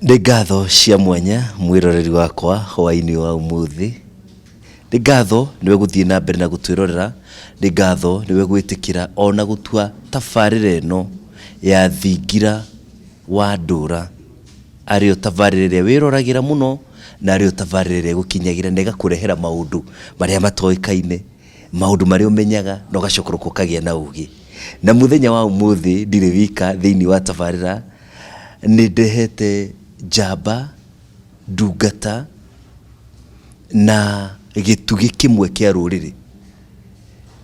Nĩ ngatho cia mwanya mwĩroreri wakwa hwaĩ-inĩ wa ũmũthĩ. Nĩ ngatho nĩwe gũthiĩ na mbere na gũtwĩrorera, nĩ ngatho nĩwe gwĩtĩkĩra ona gũtua tabarĩra ĩno ya Thingira wa Ndũra arĩyo tabarĩra ĩrĩa wĩroragĩra mũno na arĩyo tabarĩra ĩrĩa ĩgũkinyagĩra na ĩgakũrehera maũndũ marĩa matoĩkaine. Maũndũ marĩa ũmenyaga na ũgacoka ũkagĩa na ũgĩ. Na mũthenya wa ũmũthĩ ndirĩ wika thĩinĩ wa tabarĩra, nĩ ndehete njamba, ndungata na gĩtugĩ kĩmwe kĩa rũrĩrĩ.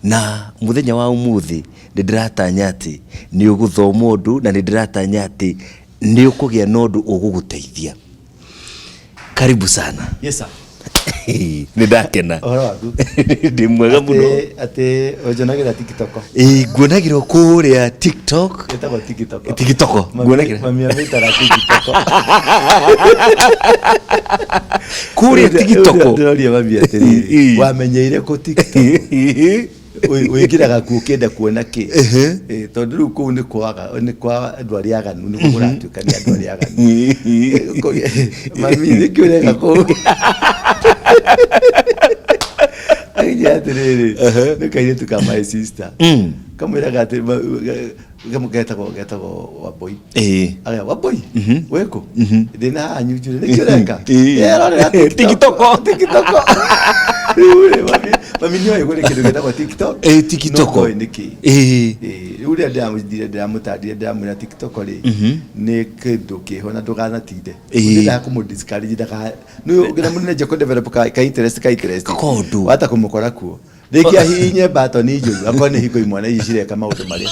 Na mũthenya wa ũmũthĩ nĩ ndĩratanya atĩ nĩ ũgũthoma ũndũ na nĩ ndĩratanya atĩ nĩ ũkũgĩa na ũndũ ũgũgũteithia. Karibu sana. Yes sir. Nĩ ndakena. Ũhoro waku? Ndĩ mwega mũno. Atĩ atĩ ũnjonagĩra TikTok. Ĩĩ nguonagĩrwo kũrĩa TikTok. Ĩtagwo TikTok. TikTok nguonagĩra. Mami amĩtaga TikTok. Kũrĩa TikTok. Ndĩroria mami atĩrĩrĩ, wamenyeire kũ TikTok? Wĩingĩraga kuo ũkĩenda kuona kĩ? Ĩ, tondũ rĩu kũu nĩ kwaga nĩ kwa andũ arĩa aganu nĩguo kũratuĩka nĩ andũ arĩa aganu. Mami nĩkĩ ũreka kũu? Agĩnjĩra atĩrĩrĩ, nĩ kairĩtu ka my sister. Kamwĩraga atĩ getagwo getagwo Wambũi. Aya Wambũi, wĩkũ? Ndĩna haha Nyunjurĩ, nĩkĩ ũreka? Ĩrorera TikTok. TikTok. Rĩu rĩ, mami mami nĩoĩ kũrĩ kĩndũ gĩtagwo TikTok. TikTok. No ndoĩ nĩkĩ. Rĩu rĩrĩa ndĩramũthire ndĩramũtandire ndĩramwĩra TikTok rĩ, nĩ kĩndũ kĩho na ndũkanatinde. Ndĩndaga kũmũ discourage ndaka nĩ ũngĩra mũnene nje kũ develop ka interest ka interest. Kondũ. Wata kũmũkora kuo. Rĩngĩ ahihinye mbatoni njũru akorwo nĩ hingo imwana ici cireka maũndũ marĩa.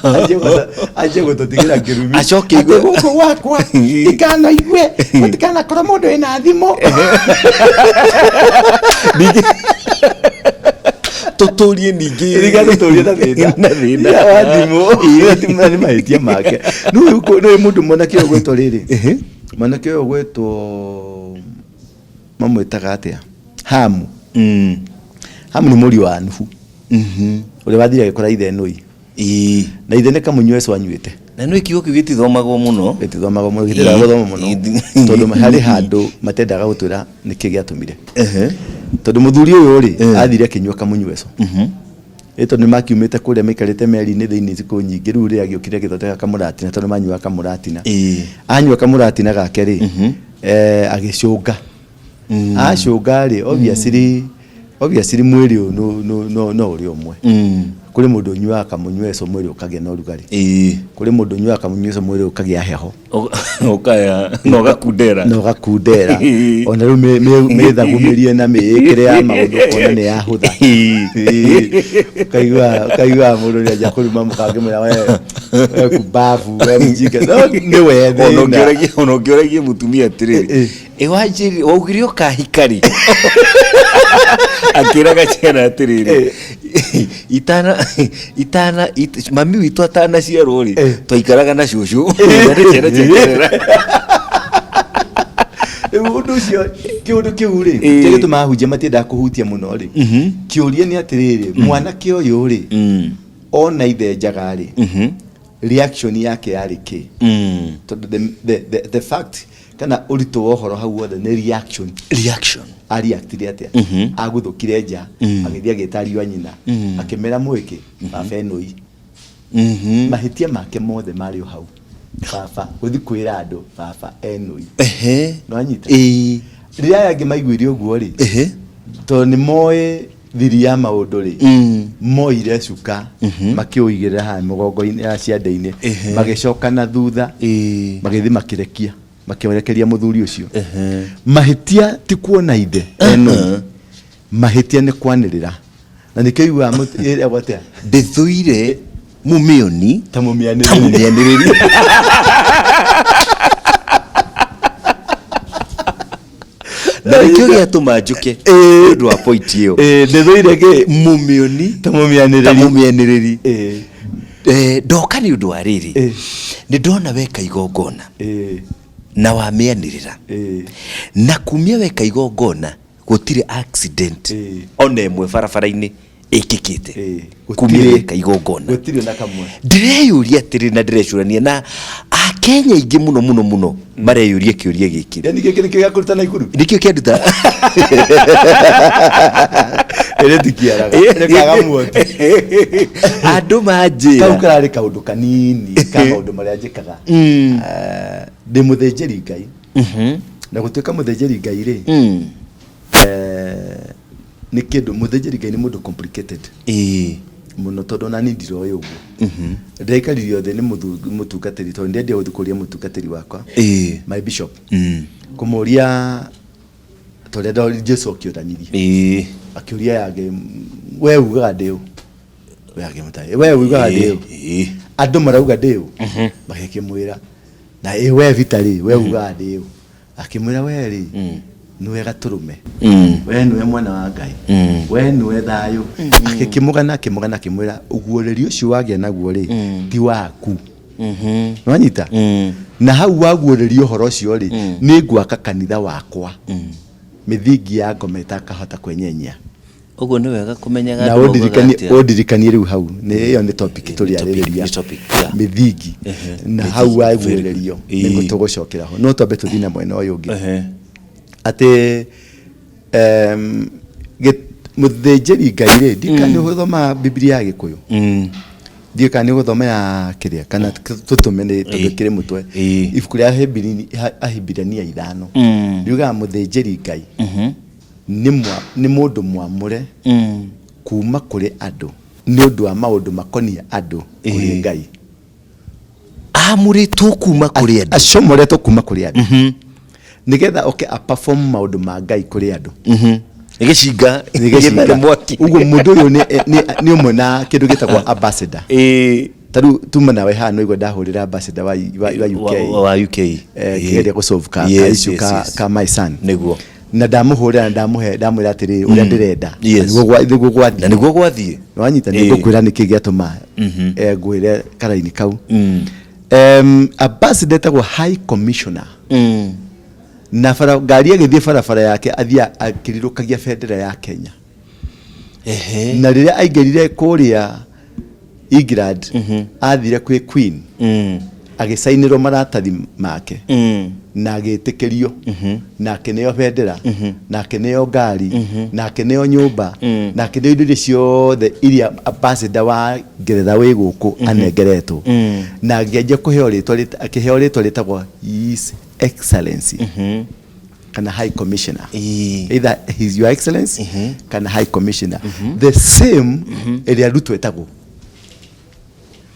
Anjie anjie gũtũtigĩra kĩrumi. Acoke Atĩ aigue- gũkũ gwakwa ndikanaigwe gũtikanakorwo mũndũ wĩna thimũ. Ningĩ tũtũrie ningĩ Rĩngĩ atũtũrie na thĩna. na thĩna Ya wa thimũ. Thimũ nĩ mahĩtia make. Nĩũĩ nĩũĩ mũndũ mwanake ũyũ ũgwĩtwo rĩrĩ. Mwanake ũyũ ũgwĩtwo mamwĩtaga atĩa? Hamu. Hamu nĩ mũriũ wa Nuhu. Ũrĩa wathire agĩkora ithe Nũi. Na ithe nĩ kamũnyueco anyuĩte. Na nĩ kiugo kĩu gĩtithomagwo mũno. Gĩtithomagwo mũno, gĩtiendaga gũthomwo mũno. Tondũ harĩ handũ matendaga gũtwĩra nĩkĩ gĩatũmire. Tondũ mũthuri ũyũ rĩ, athire akĩnyua kamũnyueco. Ĩ tondũ nĩmakiumĩte kũrĩa maikarĩte meri-inĩ thĩinĩ thikũ nyingĩ, rĩu rĩrĩa agĩũkire agĩthondeka kamũratina tondũ manyuaga kamũratina. Anyua kamũratina gake rĩ, agĩcũnga. Acũnga rĩ, obviously, obviously mwĩrĩ ũyũ no ũrĩ ũmwe. Kũrĩ mũndũ ũnyuaga kamũnyweco mwĩrĩ ũkagĩa na ũrugarĩ. Kũrĩ mũndũ ũnyuaga kamũnyweco mwĩrĩ ũkagĩa heho. Ũkaya na ũgakundera. Na ũgakundera. Ona rĩu mĩthagumĩrie na mĩĩkĩre ya maũndũ ũkona nĩ yahũtha. Ũkaigua ũkaigua mũndũ nĩ anjia kũruma mũka akĩmwĩra we we kumbabu we mjinga. No nĩ we Ona thĩna. ũngĩũragia ona ũngĩũragia mũtumia atĩrĩrĩ, ĩ wanjĩrire waugire ũkahika rĩ? Akĩraga ciana atĩrĩrĩ, itana itana mami witũ atanaciarwo rĩ, twaikaraga na cũcũ na nĩ ciana cia kĩrera. Rĩu ũndũ ũcio kĩũndũ kĩu rĩ kĩrĩa gĩtũmaga ahunjia matiendaga kũhutia mũno rĩ kĩũria nĩ atĩrĩrĩ mwanake ũyũ rĩ ona ithe njaga rĩ reaction yake yarĩ kĩ tondũ the fact kana ũritũ wa ũhoro hau wothe nĩ reaction. Reaction. Areactire atĩa? Aguthũkire nja agĩthiĩ agĩta ariũ a nyina akĩmera mwĩkĩ baba enũi. Mahĩtia make mothe marĩ o hau baba gũthiĩ kwĩra andũ baba enũi. Nĩwanyita? Rĩrĩa aya angĩ maiguire ũguo rĩ, tondũ nĩ moĩ thiri ya maũndũ rĩ, moire cuka makĩũigĩrĩra haha mũgongo-inĩ haha ciande-inĩ, magĩcoka na thutha magĩthiĩ makĩrekia makĩrekeria mũthuri ũcio. Mahĩtia ti kuona ithe enũi, mahĩtia nĩ kwanĩrĩra na nĩkĩo iguaga ĩragwo atĩa? Ndĩthũire mũmĩoni ta mũmĩanĩrĩri. Ta mũmĩanĩrĩri. Na nĩkĩo gĩatũma njũke nĩ ũndũ wa point ĩyo. Ndĩthũire kĩ? Mũmĩoni ta mũmĩanĩrĩri. Ta mũmĩanĩrĩri. Ndoka nĩ ũndũ wa rĩrĩ, nĩ ndona weka igongona na wamĩanĩrĩra, na kumia weka igongona gũtirĩ accident ona ĩmwe barabara-inĩ Ĩkĩkĩte kumia Gũtirĩ. weka igongona. Gũtirĩ na kamwe. Ndĩreyũria atĩrĩ na ndĩrecũrania na Akenya aingĩ mũno mũno mũno mareyũria kĩũria gĩkĩ. Yani gĩkĩ nĩkĩo gĩakũruta Naikuru? Nĩkĩo kĩanduta. Ĩrĩ tikiaraga nĩkaga muoti. Andũ Kau manjĩra. Kararĩ kaũndũ kanini ka maũndũ marĩa njĩkaga. Ndĩ mũthĩnjĩri Ngai, na gũtuĩka mũthĩnjĩri Ngai rĩ, nĩ kĩndũ, mũthĩnjĩri Ngai nĩ mũndũ complicated mũno, tondũ ona niĩ ndiroĩ ũguo. Ndĩraikaririo thĩ nĩ mũtungatĩri, tondũ ndĩendia gũthiĩ kũria mũtungatĩri wakwa, my bishop, kũmũria torĩa Jesu akĩũranirie, akĩũria yake, "We ugaga ndĩ ũ?" We akĩmũtarĩria, "We ugaga ndĩ ũ?" Andũ marauga ndĩ ũ? Magĩkĩmwĩra. Na ĩ we Vita rĩ, we ugaga ndĩ ũ? Akĩmwĩra, "We rĩ, nĩwe gatũrũme, we nĩwe mwana wa Ngai, we nĩwe thayũ." Akĩkĩmũgana, akĩmũgana, akĩmwĩra, "Ũguũrĩrio ũcio wagĩa naguo rĩ, ti waku." Nĩwanyita? Na hau waguũrĩrio ũhoro ũcio rĩ, nĩ ngwaka kanitha wakwa, mĩthingi ya ngoma ĩtakahota kwenyenyia. Ũguo nĩ wega kũmenyaga Na andũ maugaga ũndirikanie atĩa. Ũndirikanie rĩu hau nĩ ĩyo nĩ topic Nĩ tũrĩarĩrĩria. Nĩ topic, yeah. Mĩthingi na hau Mĩthingi, very good. waguũrĩrio nĩguo tũgũcokera ho, no twambe tũthiĩ na mwena ũyũ ũngĩ, atĩ mũthĩnjĩri Ngai rĩ, ndika nĩ ũgũthoma Bibilia ya Gĩkũyũ, ndiũĩ kana nĩ ũgũthoma ya kĩrĩa kana tũtũme nĩ tondũ kĩrĩ mũtwe. Ibuku rĩa Ahibirania 5 riugaga mũthĩnjĩri Ngai nĩ mũndũ mwamũre kuma kũrĩ andũ nĩ ũndũ wa maũndũ makoniĩ andũ kũrĩ Ngai. Amũrĩtwo kuma kũrĩ andũ. Acomoretwo kuma kũrĩ andũ nĩgetha oke a perform maũndũ ma Ngai kũrĩ andũ. Nĩ gĩcinga. Nĩ gĩcinga. Gĩtarĩ mwaki. Ũguo mũndũ ũyũ nĩ ũmwe na kĩndũ gĩtagwo ambassador. Ta rĩu tuma nawe haha no igua ndahũrĩra ambassador wa UK wa UK kĩgeria gũsolve ka issue ka my son. Na ndamũhũrĩra na ndamũhe, ndamwĩra atĩrĩrĩ, ũrĩa ndĩrenda. Na nĩguo gwathiĩ. Na nĩguo gwathiĩ. Wanyita? Nĩ ngũkwĩra nĩkĩ gĩatũma ngwĩre karaini kau. Ambassador etagwo high commissioner, na bara ngari agĩthiĩ barabara yake athiĩ akĩrirũkagia bendera ya Kenya. Na rĩrĩa aingĩrire kũrĩa England, athire kwĩ queen, agĩcainĩrwo maratathi make na agĩtĩkĩrio, na akĩneo bendera, na akĩneo ngari, na akĩneo nyũmba, na akĩneo indo iria ciothe iria ambassador wa Ngeretha wĩ gũkũ anengeretwo, na akĩanjia kũheo rĩtwa akĩheo rĩtwa rĩtagwo His Excellency kana High Commissioner. Either His Your Excellency kana High Commissioner, the same ĩrĩa Ruto etagwo,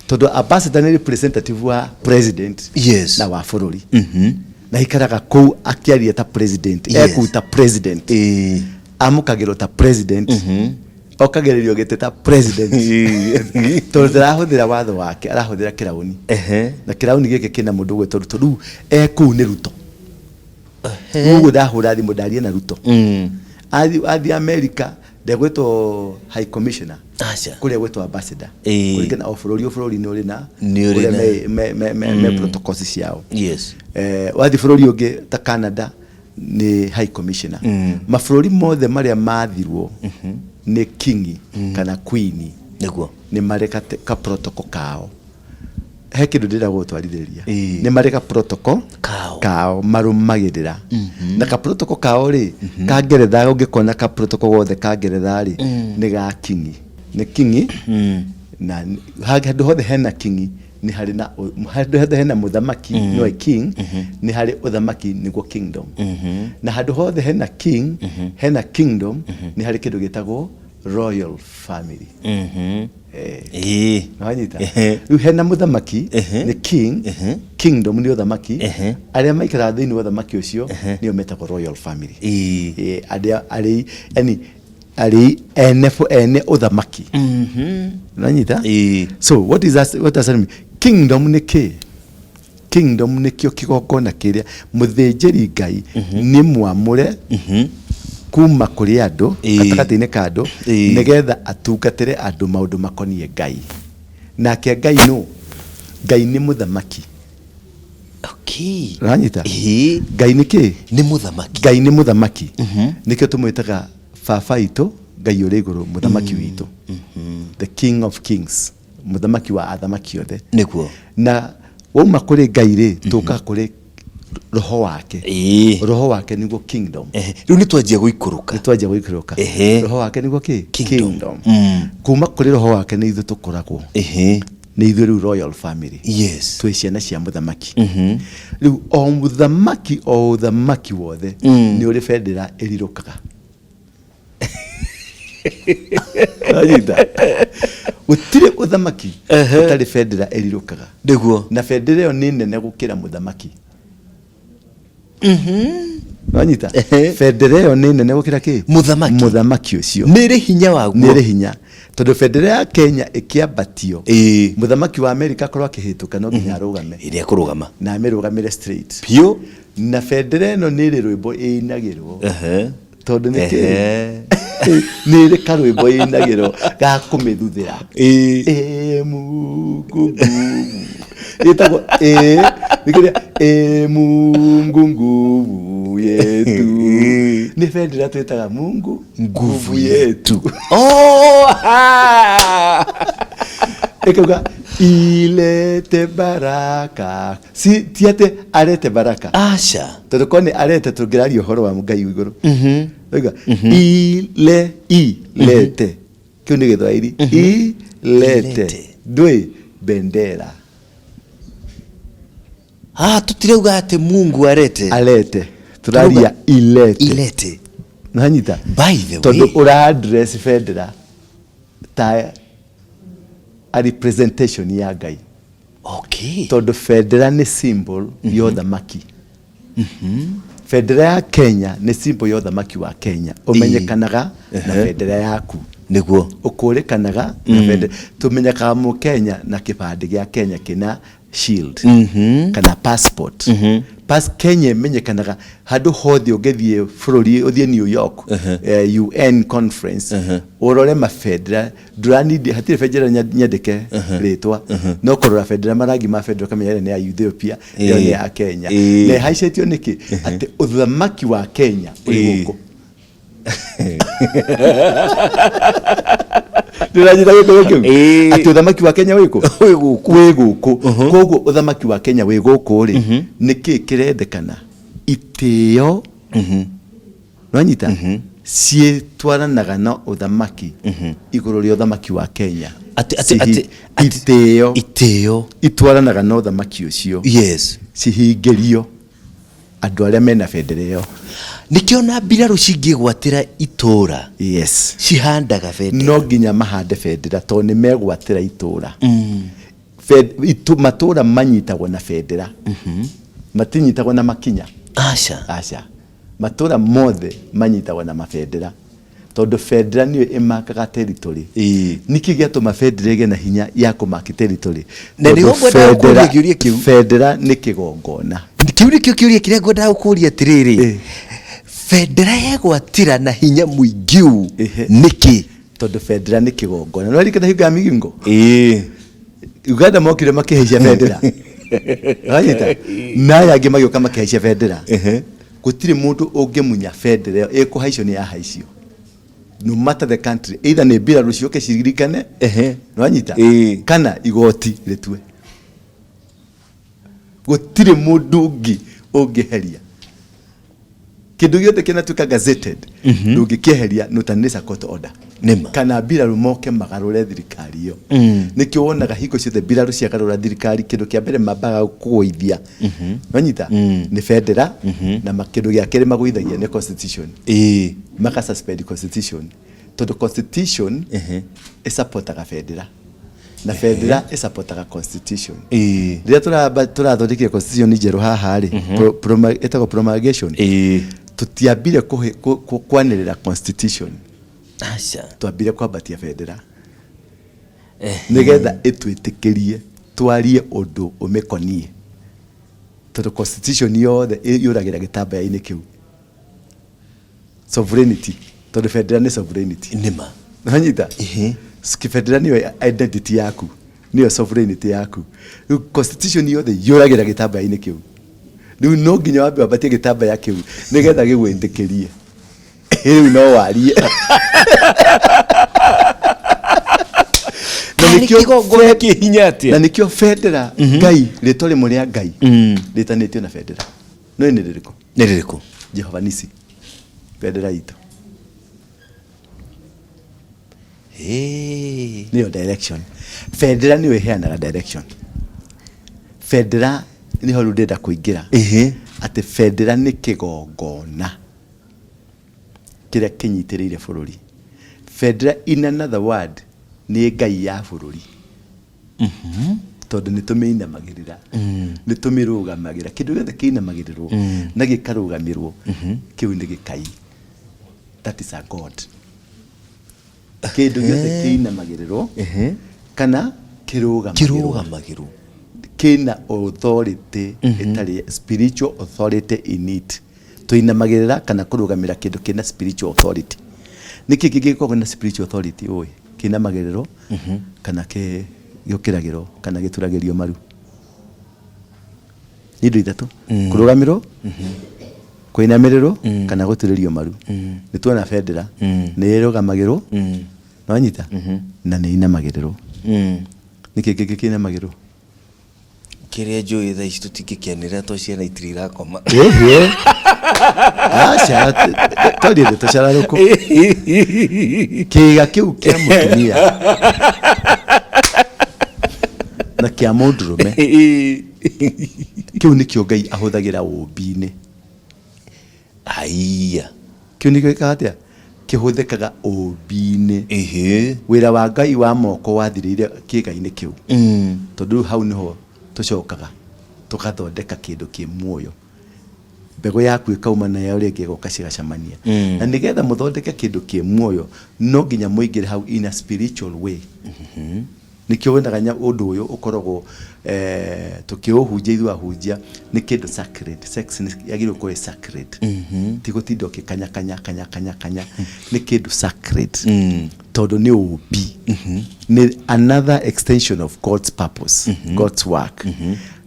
tondũ ambassador nĩ representative wa president na wa bũrũri, na ikaraga kũu akĩaria ta president. Ekũu ta president, amũkagĩrwo ta president, okagĩrĩrio gĩtĩ ta president, tondũ ndarahũthĩra watho wake, arahũthĩra kĩraũni. Na kĩraũni gĩkĩ kĩna mũndũ ũgwĩtwo Ruto. Rĩu ekũu nĩ Ruto. Rĩu ũguo ndahũra thimũ ndaria na Ruto. Athiĩ America ndegwĩtwo high commissioner. Aca. Kũrĩa gwĩtwo ambassador. Kũringana o bũrũri, o bũrũri nĩ ũrĩ na Nĩ ũrĩ ũrĩa me protocols ciao. Wathiĩ bũrũri ũngĩ ta Canada nĩ high commissioner. Mabũrũri mothe marĩa mathirwo nĩ king kana queen nĩ marĩ ka protocol kao. He kĩndũ ndĩrenda gũgũtwarithĩria. Nĩ marĩ ka protocol Kao. kao marũmagĩrĩra, na ka protocol kao rĩ, ka Ngeretha, ũngĩkona ka protocol gothe ka Ngeretha rĩ, nĩ ga king, nĩ king. Na handũ hothe hena king nĩ harĩ na handũ hothe hena mũthamaki, nĩwe king, nĩ harĩ ũthamaki, nĩguo kingdom. Na handũ hothe hena king, hena kingdom, nĩ harĩ kĩndũ gĩtagwo royal family. Nĩwanyita? Rĩu hena mũthamaki, nĩ king, kingdom nĩ ũthamaki. Arĩa maikaraga thĩinĩ wa ũthamaki ũcio nĩo metagwo royal family. Arĩa arĩ yani arĩ ene ũthamaki. Nĩwanyita? So what is that, what does that mean? Kingdom nĩ kĩ? Kingdom nĩkĩo kĩgongona kĩrĩa mũthĩnjĩri Ngai nĩ mwamũre kuma kũrĩ andũ, gatagatĩ-inĩ ka andũ, nĩgetha atungatĩre andũ maũndũ makoniĩ Ngai. Nake Ngai nũ? Ngai nĩ mũthamaki. Ũranyita? Ngai nĩ kĩ? Nĩ mũthamaki. Ngai nĩ mũthamaki, nĩkĩo tũmwĩtaga baba itũ. Ngai ũrĩ igũrũ, mũthamaki witũ, the King of Kings, mũthamaki wa athamaki othe. Na wauma kũrĩ Ngai rĩ, tũkaga kũrĩ roho wake. Roho wake nĩguo kingdom. Rĩu nĩ twanjia gũikũrũka. Nĩ twanjia gũikũrũka. Roho wake nĩguo kĩ? Kingdom. Kingdom. Kuma kũrĩ roho wake nĩ ithuĩ tũkoragwo, nĩ ithuĩ rĩu royal family. Twĩ ciana cia mũthamaki. Rĩu o mũthamaki, o ũthamaki wothe nĩ ũrĩ bendera ĩrirũkaga. Wanyita? Gũtirĩ ũthamaki ũtarĩ bendera ĩrirũkaga. Na bendera ĩyo nĩ nene gũkĩra mũthamaki. Wanyita? Bendera ĩyo nĩ nene gũkĩra kĩ? Mũthamaki. Mũthamaki ũcio. Nĩ ĩrĩ hinya waguo. Nĩ ĩrĩ hinya, tondũ bendera ya Kenya ĩkĩambatio, mũthamaki wa Amerika akorwo akĩhĩtũka, no nginya arũgame. Ĩrĩa kũrũgama. Na amĩrũgamĩre straight. Biũ. Na bendera ĩno nĩ ĩrĩ rwĩmbo ĩinagĩrwo, tondũ nĩ kĩ? Nĩ ĩrĩ karwĩmbo ĩinagĩrwo ga kũmĩthuthĩra. Ĩ Mungu nguvu, ĩtagwo ĩ nĩ kĩrĩa, ĩ Mungu nguvu yetu. Nĩ bendera twĩtaga Mungu nguvu yetu. Oh, ah. Ĩkauga ilete baraka, si ti atĩ arete baraka. Aca. Tondũ korwo nĩ arete, tũngĩraria ũhoro wa Ngai igũrũ. Oiga ile, ilete, kĩu nĩ Gĩthwaĩri, ilete. Ilete. Ndũĩ bendera. Ah, tũtirauga atĩ Mungu arete. Arete, tũraria ilete. Ilete. Nanyita? By the Tondũ way, ũra address bendera ta a representation ya Ngai. Tondũ bendera nĩ symbol ya ũthamaki. Bendera ya Kenya nĩ symbol ya ũthamaki wa Kenya. Ũmenyekanaga na bendera yaku. Ũkũrĩkanaga na bendera. Tũmenyekaga mũkenya na kĩbandĩ gĩa Kenya kĩna shield kana passport. Pass Kenya ĩmenyekanaga handũ hothe ũngĩthiĩ bũrũri, ũthiĩ New York, UN conference, ũrore mabendera, ndũranindi hatirĩ bendera nyandĩke rĩtwa, no kũrora bendera, marangi ma bendera, ũkamenya ĩrĩa nĩ ya Ethiopia, ĩyo nĩ ya Kenya. Na ĩhaicĩtio nĩkĩ? Atĩ ũthamaki wa Kenya ũrĩ gũkũ. Ndĩranyita gĩkũyũ kĩu? Atĩ ũthamaki wa Kenya wĩ kũ? Wĩ gũkũ. Wĩ gũkũ. Koguo ũthamaki wa Kenya wĩ gũkũ rĩ, nĩkĩ kĩrendekana? Itĩo, nwanyita, ciĩtwaranaga na ũthamaki igũrũ rĩa ũthamaki wa Kenya. Atĩ Itĩo itĩo itwaranaga na ũthamaki ũcio. Cihingĩrio andũ arĩa mena bendera ĩyo. Nĩkĩo na mbirarũ cingĩgwatĩra itũra, cihandaga bendera. No nginya mahande bendera, tondũ nĩ megwatĩra itũra. Matũra manyitagwo na bendera, matinyitagwo na makinya. Aca. Aca, matũra mothe manyitagwo na mabendera, tondũ bendera nĩyo ĩmakaga territory. Nĩkĩ gĩatũma bendera ĩgĩe na hinya ya kũmaki territory? Na nĩho Tondũ ngwendaga gũkũria kĩũria kĩu. Bendera nĩ kĩgongona. Kĩu nĩkĩo kĩũria kĩrĩa ngwendaga gũkũria atĩrĩrĩ, bendera yegwatĩra na hinya mũingĩ ũũ nĩkĩ? Tondũ bendera nĩ kĩgongona. Nĩ waririkana hingo ya Migingo? Uganda mokire makĩhaicia bendera. Wanyita? Na aya angĩ magĩũka makĩhaicia bendera. Gũtirĩ mũndũ ũngĩmunya bendera ĩyo, ĩkũhaicio nĩ yahaicio, no matter the country, either nĩ mbirarũ ciũke ciririkane. Nĩwanyita? Kana igoti rĩtue. Gũtirĩ mũndũ ũngĩ ũngĩheria kĩndũ gĩothe kĩnatuĩka gazetted. Ndũngĩkĩeheria no ta nĩ a court order. Nĩma. Kana mbirarũ moke magarũre thirikari ĩyo. Nĩkĩo wonaga hingo ciothe mbirarũ ciagarũra thirikari, kĩndũ kĩa mbere mambaga kũgũithia, wanyita, nĩ bendera. Na kĩndũ gĩa kerĩ magũithagia nĩ constitution. Maka suspend constitution, tondũ constitution ĩsupportaga bendera na bendera ĩsupportaga constitution. Rĩrĩa tũrathondekire constitution njerũ haha rĩ, ĩtagwo promulgation, tũtiambire kwanĩrĩra constitution. Aca. Twambire kwambatia bendera nĩgetha ĩtwĩtĩkĩrie twarie ũndũ ũmĩkonie, tondũ constitution yothe yũragĩra gĩtambaya-inĩ kĩu, sovereignty, tondũ bendera nĩ sovereignty. Nĩwanyita? Bendera nĩyo identity yaku, nĩyo sovereignty yaku. Rĩu constitution yothe yũragĩra gĩtambaya-inĩ kĩu. Rĩu no nginya wambe wambatie gĩtambaya kĩu nĩgetha gĩgwĩtĩkĩrie. Rĩu no warie. Na Karĩ nĩkĩo kĩgongona kĩ hinya atĩa? Na nĩkĩo bendera, Ngai, rĩtwa rĩmwe rĩa Ngai rĩtanĩtio na bendera no nĩ rĩrĩkũ? Nĩ rĩrĩkũ? Jehova Nisi, bendera itũ. Ĩĩ. Nĩyo direction. Bendera nĩyo ĩheanaga direction. Bendera nĩho rĩu ndĩrenda kũingĩra, atĩ bendera nĩ kĩgongona kĩrĩa kĩnyitĩrĩire bũrũri. Bendera, in another word, nĩ Ngai ya bũrũri, tondũ nĩ tũmĩinamagĩrĩra, nĩ tũmĩrũgamagĩra. Kĩndũ gĩothe kĩinamagĩrĩrwo na gĩkarũgamĩrwo, kĩu nĩ gĩkai. That is a god. Kĩndũ gĩothe kĩinamagĩrĩrwo kana kĩrũgamagĩrwo, Kĩrũgamagĩrwo, kĩna authority ĩtarĩ spiritual authority in it. Tũinamagĩrĩra kana kũrũgamĩra kĩndũ kĩna spiritual authority. Nĩkĩ kĩngĩkorwo na spiritual authority ũĩ kĩinamagĩrĩrwo kana gĩũkĩragĩrwo kana gĩturagĩrio maru? Nĩ indo ithatũ: kũrũgamĩrwo, kũinamĩrĩrwo kana gũturĩrio maru. Nĩ tuona bendera nĩ ĩrũgamagĩrwo, nĩwanyita, na nĩ inamagĩrĩrwo. Nĩkĩ kĩngĩ kĩinamagĩrwo? Kĩrĩa njũĩ thaa ici tũtingĩkĩanĩrĩra to ciana itirĩ irakoma. Ĩhĩ, aca, twarie ndeto cararũkũ. Kĩga kĩu kĩa mũtumia na kĩa mũndũrũme, kĩu nĩkĩo Ngai ahũthagĩra ũũmbi-inĩ. Aiya. Kĩu nĩkĩo gĩkaga atĩa? Kĩhũthĩkaga ũũmbi-inĩ. Wĩra wa Ngai wa moko wathirĩire kĩĩga-inĩ kĩu, tondũ rĩu hau nĩho tũcokaga tũgathondeka kĩndũ kĩ muoyo. Mbegũ yaku ĩkauma na ya ũrĩa ĩngĩ ĩgoka cigacemania, na nĩgetha mũthondeke kĩndũ kĩ muoyo no nginya mũingĩre hau in a spiritual way. Nĩkĩo wonaga ũndũ ũyũ ũkoragwo tũkĩũhunjia ithuĩ ahunjia, nĩ kĩndũ sacred. Sex nĩ yagĩrĩirwo gũkorwo ĩ sacred, ti gũtinda ũkĩkanya kanya kanya kanya kanya. Nĩ kĩndũ sacred tondũ nĩ ũũmbi, nĩ another extension of God's purpose, God's work.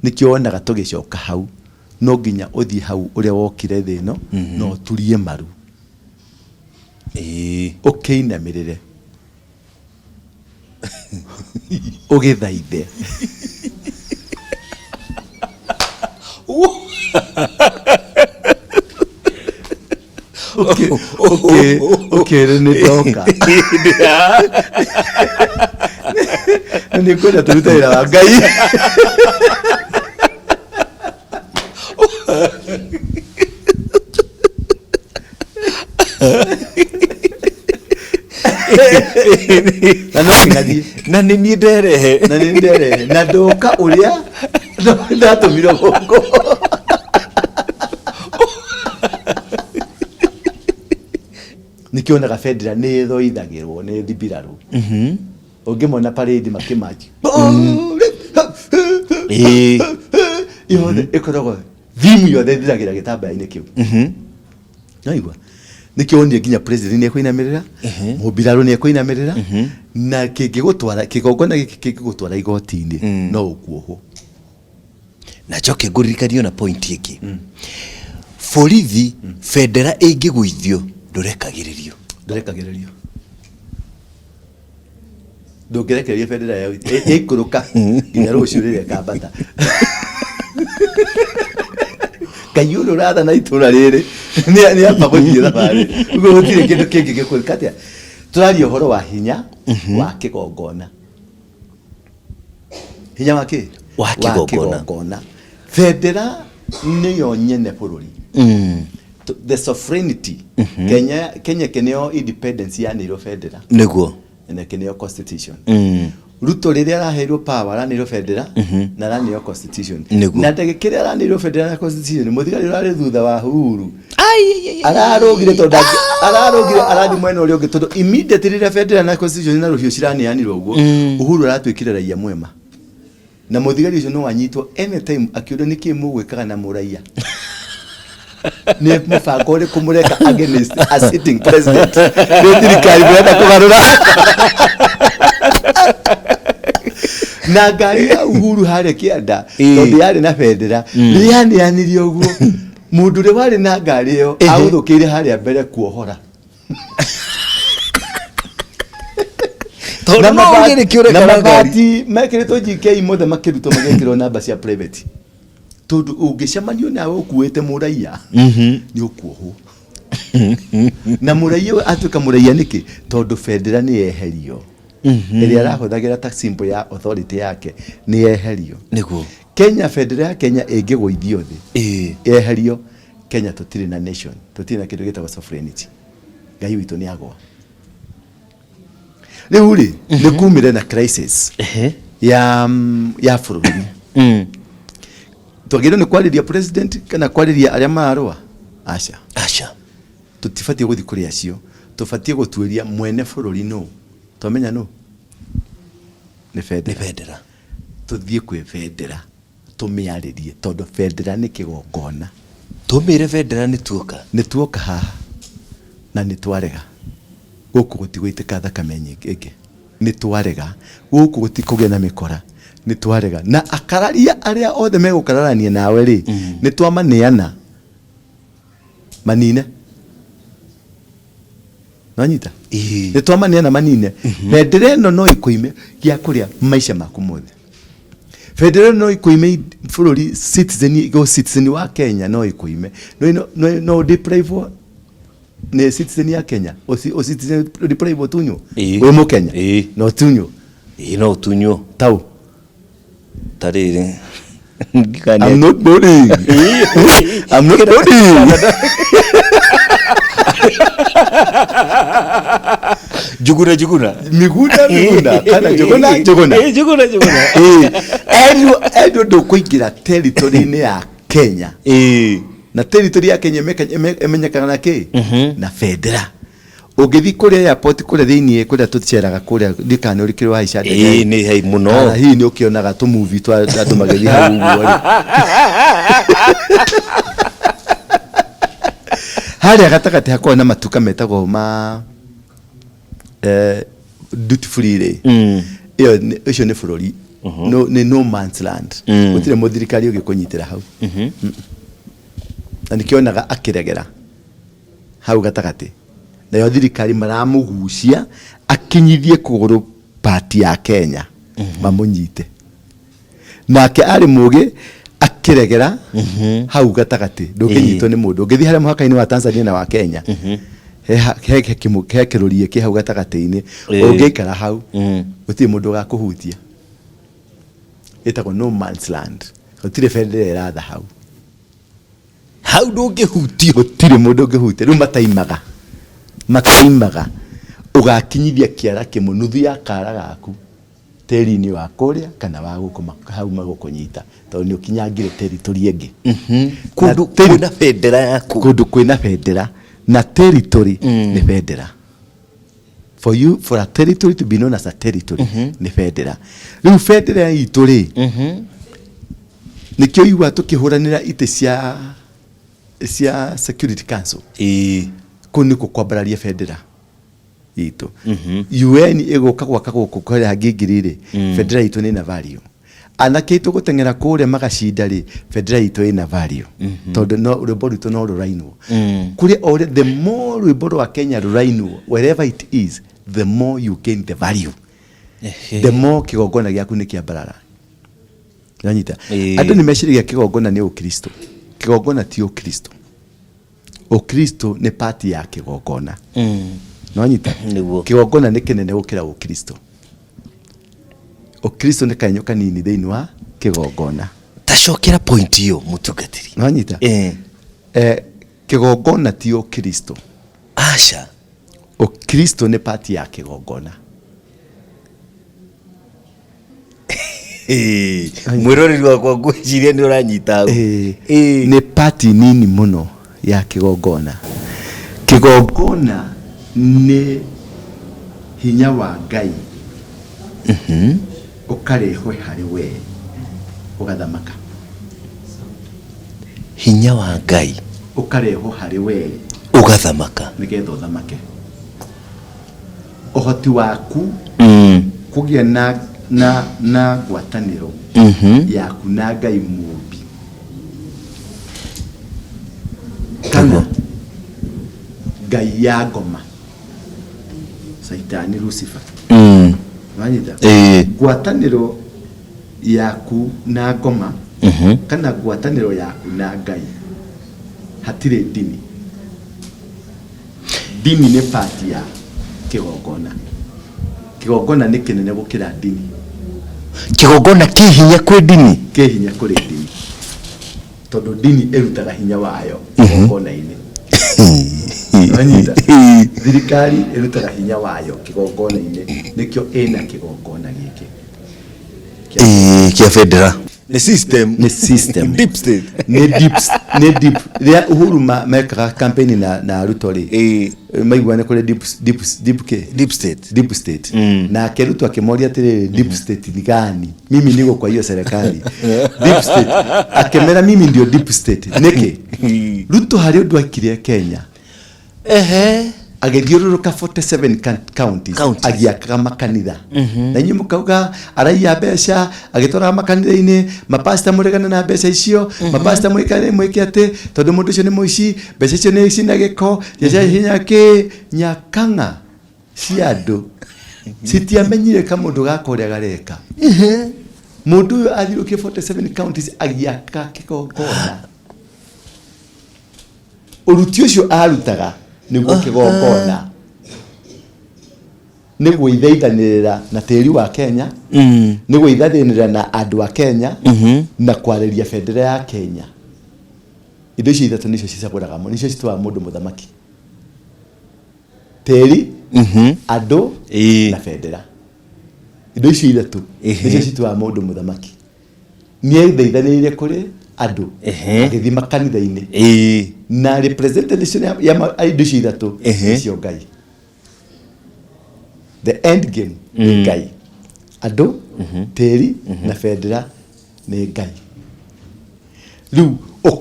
Nĩkĩo wonaga tũgĩcoka hau, no nginya ũthiĩ hau ũrĩa wokire thĩ ĩno na ũturie maru, ũkĩinamĩrĩre, ũgĩthaithe. Ũkĩre nĩ ndoka na nĩ ngwenda tũrute wĩra wa Ngai. Na no kĩng'athiĩ. Na nĩ niĩ nderehe. Na nĩ nderehe na ndoka ũrĩa ndatũmirwo gũkũ. Nĩkĩo onaga bendera nĩ ĩthoithagĩrwo nĩ thibirarũ. Ũngĩmona parade makĩmachi yothe ĩkoragwo thimu yothe ĩthiragĩra gĩtambaya-inĩ kĩu. Naigua nĩkĩo wonire nginya president nĩ ekũinamĩrĩra, mũmbirarũ nĩ ekũinamĩrĩra, na kĩngĩgũtwara kĩgongona gĩkĩ kĩngĩgũtwara igoti-inĩ no ũkuohwo. Na njoke ngũririkanie ona point ĩngĩ, borithi, bendera ĩngĩgũithio ndũrekagĩrĩrio. Ndũrekagĩrĩrio, ndũngĩrekereria bendera yaikũrũka nginya rũciũ rĩrĩa ĩkambata. Ngai ũrĩa ũrathana itũra rĩrĩ nĩ amba gũthiĩ thabarĩ, ũguo gũtirĩ kĩndũ kĩngĩ gĩkwĩka atĩa. Tũraria ũhoro wa hinya wa kĩgongona. Hinya wa kĩ? Wa kĩgongona. Kĩgongona. Bendera nĩyo nyene bũrũri, the sovereignty. Kenya, Kenya kĩneo independence yanĩirwo bendera na kĩneo constitution. Ruto rĩrĩa araheirwo power aranĩirwo bendera na aranĩirwo constitution. Na ndagĩka ĩrĩa aranĩirwo bendera na constitution, mũthigari ũrarĩ thutha wa Uhuru ararũgire, tondũ ararũgire arathiĩ mwena ũrĩa ũngĩ, tondũ immediately rĩrĩa bendera na constitution na rũhiũ ciraneanirwo ũguo, Uhuru aratuĩkire raia mwema, na mũthigari ũcio no anyitwo anytime akĩũrio nĩkĩ mũgwĩkaga na mũraia, nĩ mũbango ũrĩkũ mũreka against a sitting president, nĩ thirikari mũrenda kũgarũra. Na ngari ya Uhuru harĩa kĩanda, tondũ yarĩ na bendera, rĩrĩa yaneanirio ũguo, mũndũ ũrĩa warĩ na ngari ĩyo aguthũkĩire harĩa mbere kuohora. Tondũ no uge nĩkĩo na ũreka na ngari. mabati mekĩrĩtwo GK mothe makĩrutwo magekĩrwo namba cia private, tondũ ũngĩcemanio nawe ũkuĩte mũraiya nĩ ũkuohwo. Na mũraiya ũyũ atuĩka mũraiya nĩkĩ? Tondũ bendera nĩ yeherio ĩrĩa arahũthagĩra ta symbol ya authority yake, nĩ yeherio. Kenya, bendera ya Kenya ĩngĩgũithio thĩ, yeherio, Kenya tũtirĩ na nation, tũtirĩ na kĩndũ gĩtagwo sovereignty. Ngai witũ nĩ agwa. Rĩu rĩ, nĩ kumire na crisis ya bũrũri. Twagĩrĩirwo nĩ kwarĩria president kana kwarĩria arĩa mararũa? Aca. Aca. Tũtibatiĩ gũthiĩ kũrĩ acio, tũbatiĩ gũtuĩria mwene bũrũri nũ. Twamenya nũ nĩ nĩ bendera. Bendera. Tũthiĩ kwĩ bendera tũmĩarĩrie, tondũ bendera nĩ kĩgongona. Tũmĩre bendera nĩ tuoka. Nĩ tuoka haha na nĩ twarega, gũkũ gũtigũitĩka thakame nyingĩ ĩngĩ, nĩ twarega, gũkũ gũtikũgĩa na mĩkora, nĩ twarega na akararia arĩa othe megũkararania nawe rĩ, nĩ twamaneana manine. Nonyita? Nĩ twamaneana manine. Bendera ĩno no ĩkũime gĩa kũrĩa maica maku mothe. Bendera ĩno no ĩkũime bũrũri, citizen, go citizen wa Kenya no ĩkũime, no deprive nĩ citizen ya Kenya, o citizen deprive, ũtunywo. Wĩ mũkenya na ũtunywo. Ĩĩ, no ũtunywo. Tau. Ta rĩrĩ. I'm not boarding. I'm not boarding. Njuguna Njuguna. Miguna Miguna kana Njuguna Njuguna. Ĩĩ, Njuguna Njuguna. Ĩĩ. Andũ ndũkũingĩra territory-inĩ ya Kenya. Na territory ya Kenya ĩmenyekaga na kĩ? Na bendera. Ũngĩthiĩ kũrĩa airport, kũrĩa thĩiniĩ, kũrĩa tũceraga kũrĩa, ndikana nĩ ũrĩkĩrwo haica ndege. Ĩĩ, nĩ hei mũno. Kana hihi nĩ ũkĩonaga tũmuvi twa andũ magĩthiĩ hau ũguo rĩ, harĩa gatagatĩ hakoragwo na matuka metagwo ma duty free rĩ. Ĩyo ũcio nĩ bũrũri, no, nĩ no man's land. Gũtirĩ mũthirikari ũngĩkũnyitĩra hau. Na nĩkĩonaga akĩregera hau gatagatĩ, nayo thirikari maramũgucia akinyithie kũgũrũ pati ya Kenya mamũnyite. Nake arĩ mũgĩ, akĩregera hau gatagatĩ, ndũngĩnyitwo nĩ mũndũ. Ũngĩthiĩ harĩa mũhaka-inĩ wa Tanzania na wa Kenya, he kĩrũriĩ kĩ hau gatagatĩ-inĩ. Ũngĩikara hau, gũtirĩ mũndũ ũgakũhutia. Ĩtagwo no man's land. Gũtirĩ bendera ĩratha hau. Hau ndũngĩhutio. Gũtirĩ mũndũ ũngĩhutia. Rĩu mataimaga ũgakinyithia kĩara kĩmwe, nuthu ya kara gaku tĩri-inĩ wa kũrĩa kana wa gũkũ, hau magũkũnyita tondũ nĩ ũkinyangire territory ĩngĩ. Kũndũ kwĩna bendera yaku. Kũndũ kwĩna bendera, na territory nĩ bendera. For you, for a territory to be known as a territory, nĩ bendera. Rĩu bendera itũ rĩ, nĩkĩo igua tũkĩhũranĩra itĩ cia Security Council. Kũu nĩkuo kwambararia bendera itũ. UN ĩgũka gwaka gũkũ kũrĩa ngingiri rĩ, bendera itũ nĩ na value. Anake aitũ gũteng'era kũrĩa magacinda rĩ, bendera itũ ĩna value, tondũ no rwĩmbo rwitũ no rũrainwo kũrĩa o ũrĩa. The more rwĩmbo rwa Kenya rũrainwo wherever it is, the more you gain the value, the more kĩgongona gĩaku nĩ kĩambarara. Nanyita? Andũ nĩ meciragia kĩgongona nĩ ũkristo. Kĩgongona ti ũkristo. Ũkristo nĩ pati ya kĩgongona. Nonyita? Nĩguo. Kĩgongona nĩ kĩnene gũkĩra ũkristo. Ũkristo nĩ kanyũ kanini thĩinĩ wa kĩgongona. Tacokera point ĩyo, mũtungatĩri. Nonyita? Kĩgongona ti ũkristo. Aca. Ũkristo nĩ pati ya kĩgongona. Mwĩroreri wakwa, ngwĩciria nĩ ũranyita hau. Nĩ pati nini mũno ya kĩgongona. Kĩgongona nĩ hinya wa Ngai ũkarehwo harĩ we ũgathamaka. Hinya wa Ngai ũkarehwo harĩ we ũgathamaka. Nĩgetha ũthamake, ũhoti waku kũgĩa na ngwatanĩro yaku na Ngai mũũmbi kana ngai ya ngoma. Caitani, Lucifer. Wanyita? Ĩĩ. Ngwatanĩro yaku na ngoma kana ngwatanĩro yaku na Ngai, hatirĩ ndini. Ndini nĩ part ya kĩgongona. Kĩgongona nĩ kĩnene gũkĩra ndini. Kĩgongona kĩ hinya kwĩ ndini? Kĩ hinya kũrĩ ndini, tondũ ndini ĩrutaga hinya wayo kĩgongona-inĩ. Wanyita? Thirikari ĩrutaga hinya wayo kĩgongona-inĩ, nĩkĩo ĩna kĩgongona gĩkĩ. Ĩĩ, kĩa bendera nĩ system. Nĩ system. Deep state. Nĩ deep, nĩ deep. Rĩrĩa Uhuru mekaga campaign na Ruto rĩ, maiguane kũrĩ deep, deep, deep kĩ? Deep state. Deep state. Nake Ruto akĩmoria atĩrĩrĩ, deep state ni gani? Mimi niko kwa hiyo serikali. Deep state, akĩmera mimi ndio deep state. Nĩkĩ Ruto harĩ ũndũ ekire Kenya? Agĩthiũrũrũka 47 counties, Counties. Agĩakaga makanitha, na inyuĩ mũkauga araiya mbeca, agĩtwaraga makanitha-inĩ. Mapasta mũregane na mbeca icio, mapasta mwĩke mwĩke atĩ tondũ mũndũ ũcio nĩ mũici, mbeca icio nĩ cina gĩko hinya kĩ nyakang'a cia andũ citiamenyire kamũndũ gaka ũrĩa gareka. Mũndũ ũyũ athiũrũkie 47 counties agĩaka kĩgongona. Ũruti ũcio arutaga nĩguo kĩgongona, nĩ gwĩthaithanĩrĩra na tĩri wa Kenya, nĩ gwĩthaithanĩrĩra na andũ a Kenya, na kwarĩria bendera ya Kenya. Indo icio ithatũ nĩcio cicagũraga, nĩcio citwaga mũndũ mũthamaki: tĩri, andũ na bendera. Indo icio ithatũ nĩcio citwaga mũndũ mũthamaki. Nĩ ethaithanĩrĩire kũrĩ andũ, agĩthiĩ makanitha-inĩ na representation ya indo icio ithatũ nĩcio Ngai. The end game nĩ Ngai. Andũ, tĩri na bendera nĩ Ngai. Rĩu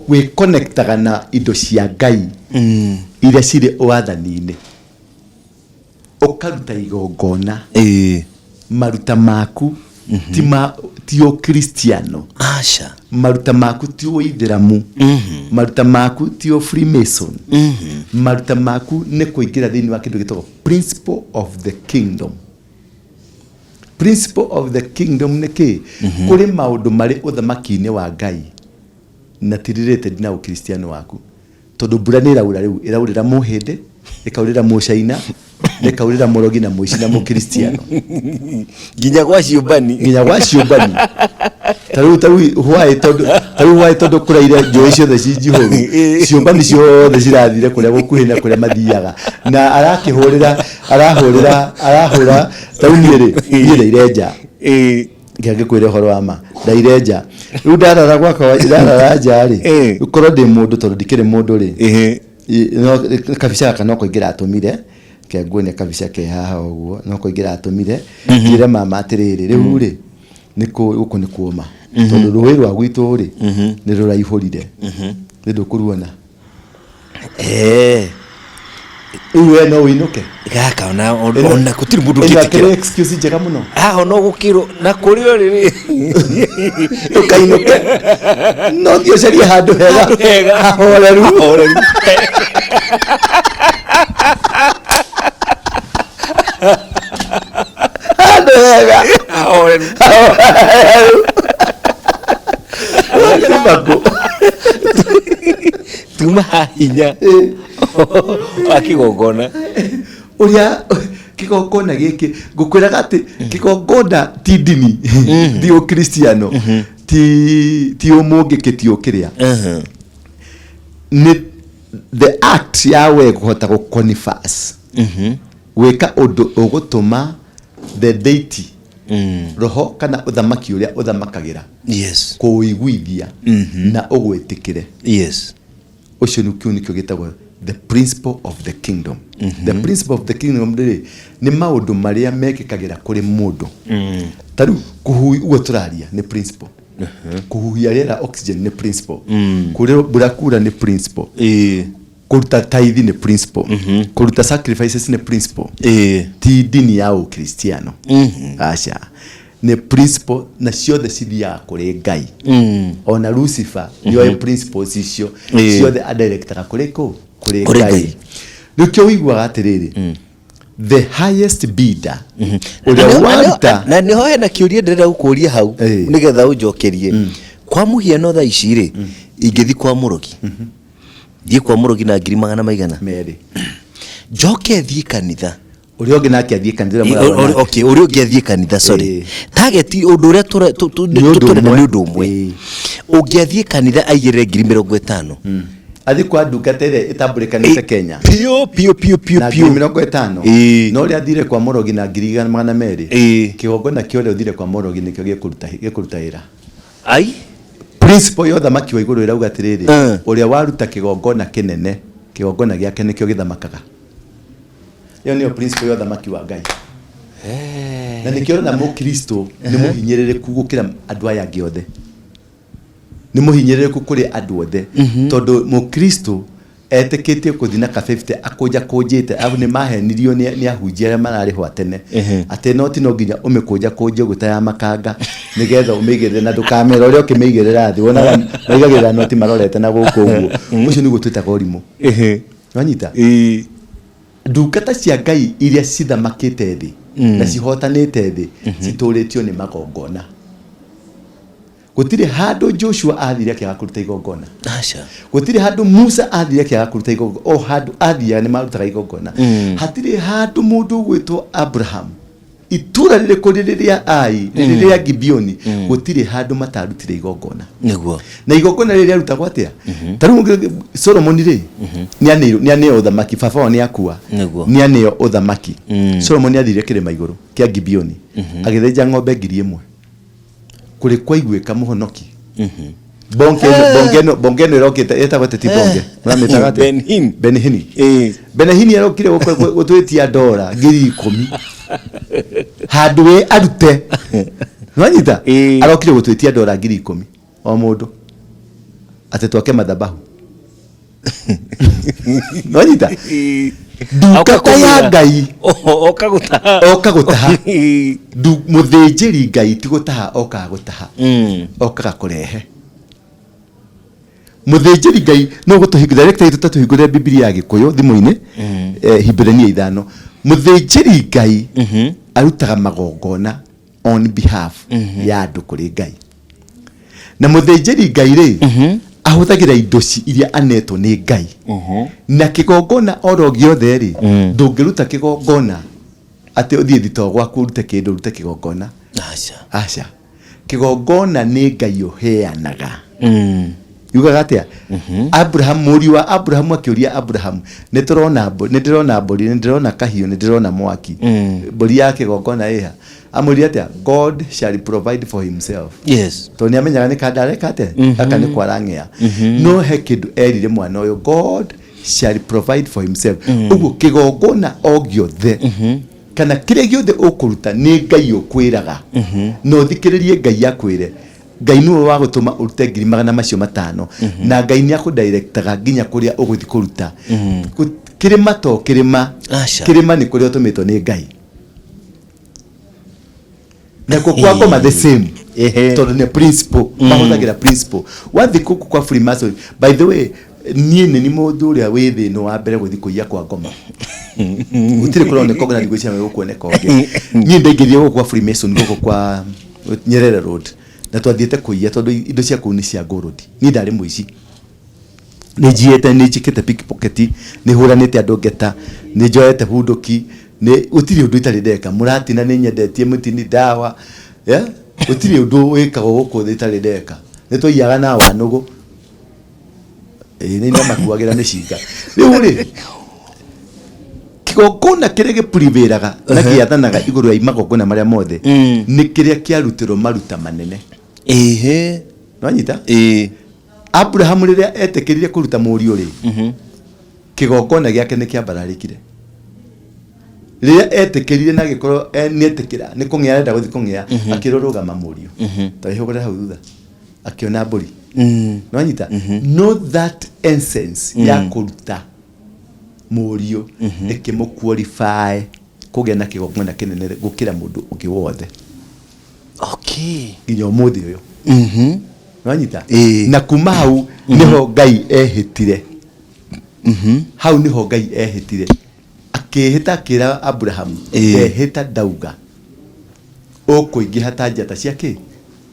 wĩconnectaga na indo cia Ngai iria cirĩ wathani-inĩ, ũkaruta igongona. Maruta maku ti ma ti ũkristiano. Aca. Maruta maku ti ũithĩramu, maruta maku ti ũ Freemason. Maruta maku nĩ kũingĩra thĩinĩ wa kĩndũ gĩtagwo principle of the kingdom. Principle of the kingdom nĩ kĩ? Kũrĩ maũndũ marĩ ũthamaki-inĩ wa Ngai na ti related na ũkristiano waku, tondũ mbura nĩ ĩraura. Rĩu ĩraurĩra mũhĩndĩ, ĩkaurĩra mũcaina, ĩkaurĩra mũrogi na mũici na mũkristiano. Nginya gwa ciũmbani. Nginya gwa ciũmbani. Ta rĩu hwaĩ, tondũ ta rĩu hwaĩ, tondũ kũraire, njũĩ ciothe ci njihũru, ciũmbani ciothe cirathire kũrĩa gũkuhĩ na kũrĩa mathiaga na arakĩhũrĩra, arahũrĩra, arahũra. Ta rĩu niĩ rĩ, niĩ ndaire nja. Ngĩkwĩre ũhoro wa ma, ndaire nja. Rĩu ndarara gwakwa, ndarara nja rĩ, korwo ndĩ mũndũ, tondũ ndikĩrĩ mũndũ rĩ, no kabica gaka no kũingĩra atũmire ke nguonia kabica ke haha ũguo, no kũingĩra atũmire njĩre mama atĩrĩrĩ, rĩu rĩ nĩ gũkũ nĩ kuoma, tondũ rũĩ rwa gwitũ rĩ nĩ rũraihũrire, nĩ ndũkũruona. Rĩu we no ũinũke. Gaka ona gũtirĩ mũndũ Ĩno ũngĩtĩkĩra. akĩrĩ excuse njega mũno. Haha ona ũgũkĩrwo na kũrĩ ũrĩ. Ndũkainũke, no thiĩ ũcarie handũ hega. Handũ hega. Hahoreru. Hahoreru. Handũ hega. Hahoreru. Hahoreru. Bakũ. Tuma hinya wa kĩgongona. Ũrĩa kĩgongona gĩkĩ ngũkwĩraga atĩ kĩgongona ti ndini, ti ũkristiano, ti ũmũngĩkĩ, ti ũkĩrĩa. Nĩ the act ya we kũhota gũ confess, gwĩka ũndũ ũgũtũma the deity, roho kana ũthamaki ũrĩa ũthamakagĩra, kũũiguithia na ũgwĩtĩkĩre. Ũcio nĩ kĩu nĩkĩo gĩtagwo the principle of the kingdom. The principle of the kingdom rĩ, nĩ maũndũ marĩa mekĩkagĩra kũrĩ mũndũ. Ta rĩu kũhuhi ũguo tũraria nĩ principle, kũhuhia rĩera, oxygen, nĩ principle, kũrĩ mbura kura nĩ principle, kũruta tithe nĩ principle, kũruta sacrifices nĩ principle. Ti ndini ya ũkristiano, aca, nĩ principle, na ciothe cithiaga kũrĩ Ngai. Ona Lucifer nĩoĩ principles icio. Ciothe adirectaga kũrĩ kũ? Kũrĩ Kũrĩ Ngai. Ngai. Nĩkĩo ũiguaga atĩrĩrĩ, The highest bidder, ũrĩa waruta. Na nĩho hena kĩũria ndĩrenda gũkũria hau, nĩgetha ũnjokerie. Kwa mũhiano, thaa ici rĩ, ingĩthi kwa mũrogi, thiĩ kwa mũrogi na ngiri magana maigana? 200. Njoke thiĩ kanitha. Ũrĩa ũngĩ nake athiĩ kanitha, ũrĩa mũrarora nake. Okay, ũrĩa ũngĩ athiĩ kanitha, sorry. Target ũndũ ũrĩa Nĩ ũndũ tũrenda ũmwe. nĩ ũndũ ũmwe. Ũngĩ athiĩ kanitha aigĩrĩre 50,000. Athiĩ kwa ndungata ĩrĩa ĩtambũrĩkanĩte Kenya Piũ piũ piũ piũ. Na Piũ. 50,000. No ũrĩa athire kwa mũrogi na 200,000, kĩgongona kĩa ũrĩa ũthire kwa mũrogi nĩkĩo gĩkũruta wĩra. Ai. Principle ya ũthamaki wa igũrũ ĩrauga atĩrĩrĩ, ũrĩa waruta kĩgongona kĩnene, kĩgongona gĩake nĩkĩo gĩthamakaga. Ĩyo nĩyo principle ya ũthamaki wa Ngai, na nĩkĩo ũrona mũkristo nĩ mũhinyĩrĩrĩku gũkĩra andũ aya angĩ othe, nĩ mũhinyĩrĩrĩku kũrĩ andũ othe, tondũ mũkristo etĩkĩtie kũthi na ka 50 akũnjakũnjĩte. Arabu nĩ mahenirio nĩ ahunjia arĩa mararĩ ho tene atĩ noti no nginya ũmĩkũnjakũnje ũguo ta ya makanga nĩgetha ũmĩigĩrĩre na ndũkamera ũrĩa ũkĩmĩigĩrĩra thĩ. Wonaga maigagĩrĩra noti marorete na gũkũ ũguo. Ũcio nĩguo twĩtaga ũrimũ. Wanyita? Ndungata cia Ngai iria cithamakĩte thĩ na cihotanĩte thĩ citũrĩtio nĩ magongona. Gũtirĩ handũ Joshua athire akĩaga kũruta igongona. Aca. Gũtirĩ handũ Musa athire akĩaga kũruta igongona. O handũ athiaga nĩ marutaga igongona. Hatirĩ handũ mũndũ ũgwĩtwo Abraham, itũra rĩrĩkũ, rĩrĩ rĩa Ai, rĩrĩ rĩa Gibeoni, gũtirĩ handũ matarutire igongona. Na igongona rĩrĩ rĩarutagwo atĩa? Ta rĩu Solomoni rĩ, nĩ aneo ũthamaki, baba wao nĩ akua. Nĩ aneo ũthamaki. Solomoni athire kĩrĩma igũrũ kĩa Gibeoni, agĩthĩnja ng'ombe 1000 kũrĩ kwaiguĩka mũhonoki. Bonge ĩno, bonge ĩno, bonge ĩno ĩrokĩte ĩtagwo atĩ ti bonge, mũramĩtaga atĩa? Benhin. Benihini. Benihini arokire gũtwĩtia ndora 10,000 handũ we arute. Nwanyita? Arokire gũtwĩtia ndora 10,000 o mũndũ atĩ twake mathabahu. Nwanyita? Ndungata ya Ngai oka gũtaha. Oka gũtaha. Mũthĩnjĩri Ngai ti gũtaha okaga gũtaha, okaga kũrehe. Mũthĩnjĩri Ngai no gũtũhingũra director itũ, tatũhingũrĩre Bibilia ya Gĩkũyũ thimũ-inĩ, Hibirania 5. Mũthĩnjĩri Ngai arutaga magongona on behalf ya andũ kũrĩ Ngai, na mũthĩnjĩri Ngai rĩ, ahũthagĩra indo iria anetwo nĩ Ngai na kĩgongona oro gĩothe rĩ. Ndũngĩruta kĩgongona atĩ ũthiĩ thitoo gwaku ũrute kĩndũ ũrute kĩgongona. Aca. Aca, kĩgongona nĩ Ngai ũheanaga. Yugaga atĩa? Abraham, mũriũ wa Abrahamu akĩũria Abrahamu, nĩ tũrona nĩ ndĩrona mbũri, nĩ ndĩrona kahiũ, nĩ ndĩrona mwaki, mbũri ya kĩgongona ĩha? Amwĩrire atĩa? God shall provide for himself. Tondũ nĩ amenyaga nĩ kanda areka atĩa, gaka nĩ kwarang'ea. No he kĩndũ erire mwana ũyũ, God shall provide for himself. Ũguo kĩgongona o gĩothe kana kĩrĩa gĩothe ũkũruta nĩ Ngai ũkwĩraga, na ũthikĩrĩrie Ngai akwĩre. Ngai nĩwe wa gũtũma ũrute 500,000, na Ngai nĩ akũdirectaga nginya kũrĩa ũgũthiĩ kũruta. Kĩrĩma to kĩrĩma. Aca. Kĩrĩma nĩ kũrĩa ũtũmĩtwo nĩ Ngai. Nakuo kwa ngoma the same, tondũ nĩ principle mahũthagĩra. Principle wathiĩ kũkũ kwa Freemason, by the way, niĩ nĩ ni mũndũ ũrĩa wĩ thĩ ĩno wa mbere gũthiĩ kũiya kwa ngoma. Gũtirĩ kũroneka ũngĩ na ndigwĩciria gũkuoneka ũngĩ. Niĩ ndaingĩrire gũkũ kwa Freemason, gũkũ kwa Nyerere Road, na twathiĩte kũiya tondũ indo cia kũu nĩ cia gold. Niĩ ndarĩ mũici, nĩ njiyĩte, nĩ njĩkĩte pickpocket, nĩ hũranĩte andũ ngeta, nĩ njoete bunduki, nĩ gũtirĩ ũndũ itarĩ ndeka. Mũratina nĩ nyendetie mũtini ndawa, yeah? Gũtirĩ ũndũ wĩkagwo gũkũ thĩ itarĩ ndeka. Nĩ twaiyaga na wanũgũ. Ĩĩ, nĩ ndamakuagĩra mĩcinga. Rĩu rĩ, kĩgongona kĩrĩa gĩpurivĩraga na gĩathanaga igũrũ ya magongona marĩa mothe nĩ kĩrĩa kĩarutĩrwo maruta manene. Nwanyita? Abrahamu rĩrĩa etĩkĩrire kũruta mũriũ rĩ, kĩgongona gĩake nĩ kĩambararĩkire. Rĩrĩa etĩkĩrire na agĩkorwo nĩetĩkĩra nĩ kũng'ea arenda gũthiĩ kũng'ea, akĩrwo rũgama mũriũ, ta wĩhũgũre hau thutha, akĩona mbũri. Nwanyita? No that essence ya kũruta mũriũ ĩkĩmũ-qualify kũgĩa na kĩgongona kĩnene gũkĩra mũndũ ũngĩ wothe nginya ũmũthĩ ũyũ. Nwanyita? Na kuma hau nĩho Ngai ehĩtire, hau nĩho Ngai ehĩtire. Akĩĩhĩta akĩra Aburahamu, ndehĩta ndauga ũkũingĩha ta njata cia kĩ?